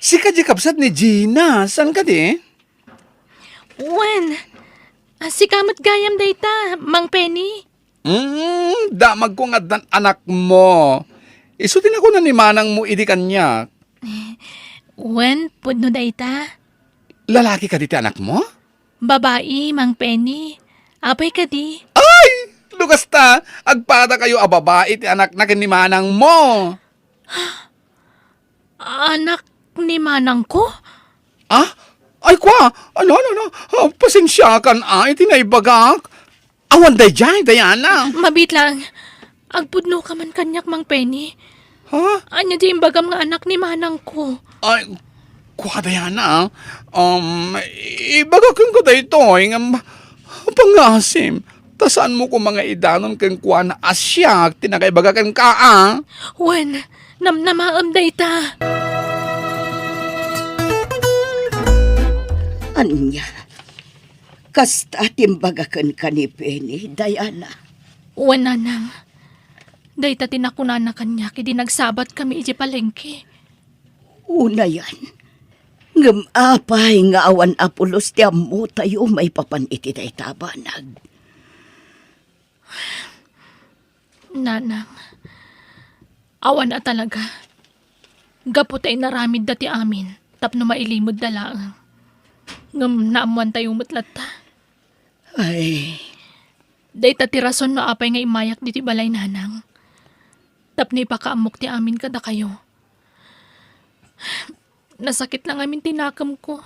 Sika di kabsat ni Gina, saan kadi? Wen, a, sika met gayam dayta, Mang Penny. Mm, damagko nga addan anakmo. Isu ti nakuna ni manangmo idi kaniak. Wen, pudno dayta. Lalaki kadi ti anakmo? Babai, Mang Penny. Apay kadi? Ay! No kasta, agpadakayo a babai ti anakna ken ni manangmo. Anak ni manangko? Ah? Ay, kwa! Ano, ano, ano? Ah, pasensiakan, a, iti naibagak. Awan daydiay, Diana. Mabiit lang. Agpudnoka man kaniak, Mang Penny. Ha? Ania di imbagam nga anak ni manangko? Ay, kwa, Diana, a. Um, ibaga kenka daytoy, ngem pangngasim. Ta saanmo koma nga idanon kenkuana a siak ti nakaibaga kenka, a? Wen, namnamaem dayta. Ania? Kasta ti imbaga kenka ni Penny, Diana? Wen, nanang. Dayta ti nakunana kaniak idi nagsabatkami idiay palengke. Unayan. Ngem apay nga awan a pulos ti ammotayo maipapan iti dayta a banag? Nanang, awan a talaga. Gapu ta inaramidda ti amin tapno mailimedda laeng. Ngem naammoantayo met latta. Ay, Dayta ti rason no apay nga immayak ditoy balay, nanang. Tapno ipakaammok ti amin kadakayo. Nasakit la ngamin ti nakemko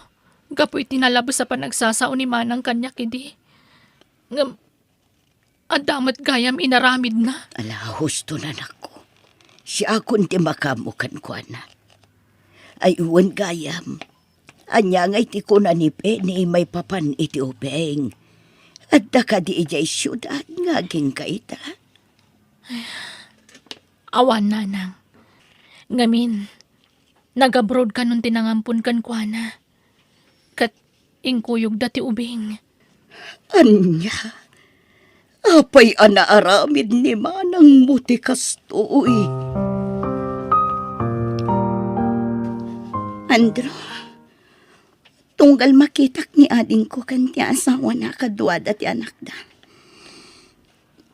gapu iti nalabes a panagsasao ni manang kaniak idi. Ngem adda met gayam inaramidna. Ala, husto, anakko. Siakon ti makaammo kenkuana. Ay, wen gayam, ania ngay ti kuna ni Penny maipapan iti ubing? Adda kadi idiay siudad nga agingga ita? Awan, nanang. Ngamin, nag-abroad kanon ti nangampon kenkuana. Ket inkuyogda ti ubing. Ania? Apay a naaramid ni manangmo ti kastoy? Andrew, tunggal makitak ni adingko ken ti asawana, kaduada ti anakda,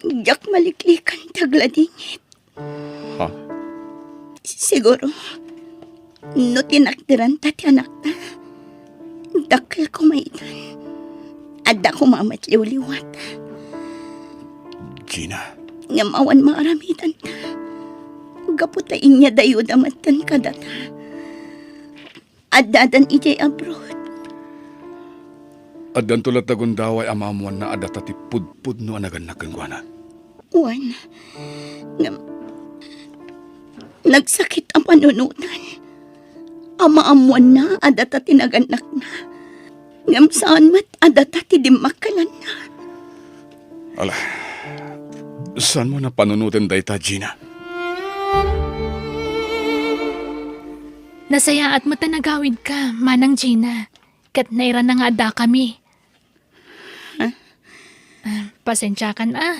diak maliklikan ti agladingit. Ha? Siguro, no tinakderanta ti anakta, dakkel koma itan. Adda koma met liwliwat. Gina. Ngem awan maaramidanta. Gapu ta inyadayuda metten kadata. Addadan idiay abroad. Addanto latta gundaway a maammoanna a data ti pudpudno a nagannak kenkuana. Wen, ngem nagsakit a panunotan a maammoanna a data ti nagannakna, ngem saan met a data ti dimmakkelanna. Ala, saanmo a panunoten dayta, Gina? Nasayaat met a nagawidka, Manang Gina, ket nairana nga addakami. Ah, pasensiakan a.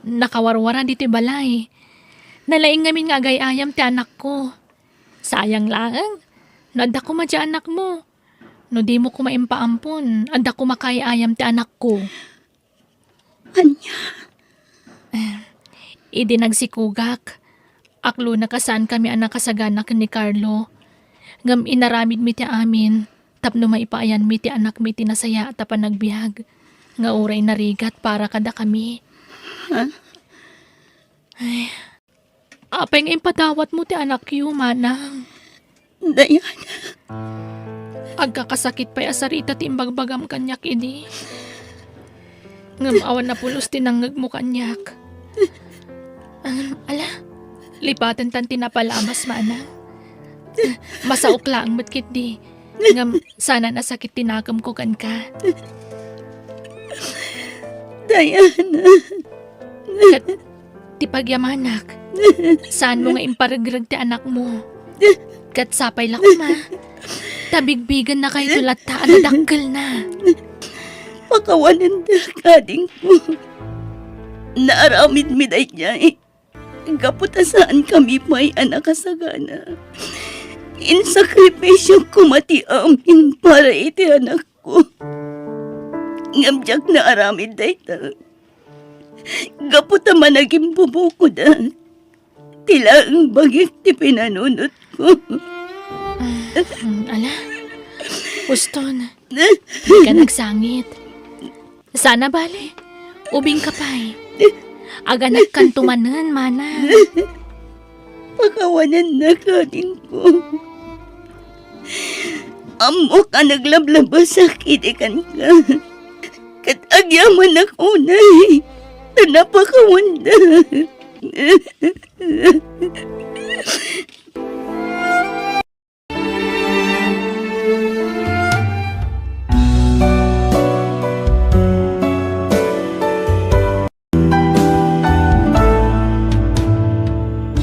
Nakawarwara ditoy balay. Nalaing ngamin nga agay-ayam ti anakko. Sayang laeng, no adda koma diay anakmo. No dimo koma impaampon, adda koma kaay-ayam ti anakko. Ania? Eh, idi nagsikogak, aklonak a saankami a nakasagana ken ni Carlo. Ngem inaramidmi ti amin tapno maipaayanmi ti anakmi iti nasayaat a panagbiag nga uray narigat para kadakami. Ha? Ay, apay nga impadawatmo ti anakyo, manang? Diana. Agkakasakit pay a sarita ti imbagbagam kaniak idi. Ngem awan a pulos ti nangngegmo kaniak. Ngem, ala, lipatentan ti napalabas, manang. Masaok laeng met ketdi. Ngem saanan a sakit ti nakemko kenka. Diana. Ket ti pagyamanak, saanmo nga imparegreg ti anakmo. Ket sapay la koma, ta bigbigennakayto latta a dadakkelna. Pakawanendak, adingko. Naaramidmi daydiay gapu ta saankami pay a nakasagana. Insakripisiok koma ti amin para iti anakko. Ngem diak naaramid dayta gapu ta managimbubukodak. Ti laeng bagik ti pinanunotko. Mm, ala, uston, dika nagsangit. Saan a bale, ubingka pay. Aganakkanto manen, manang. Pakawanennak, adingko. Ammok a naglablabasak idi kenka. Ket agyamanak unay ta napakawandak.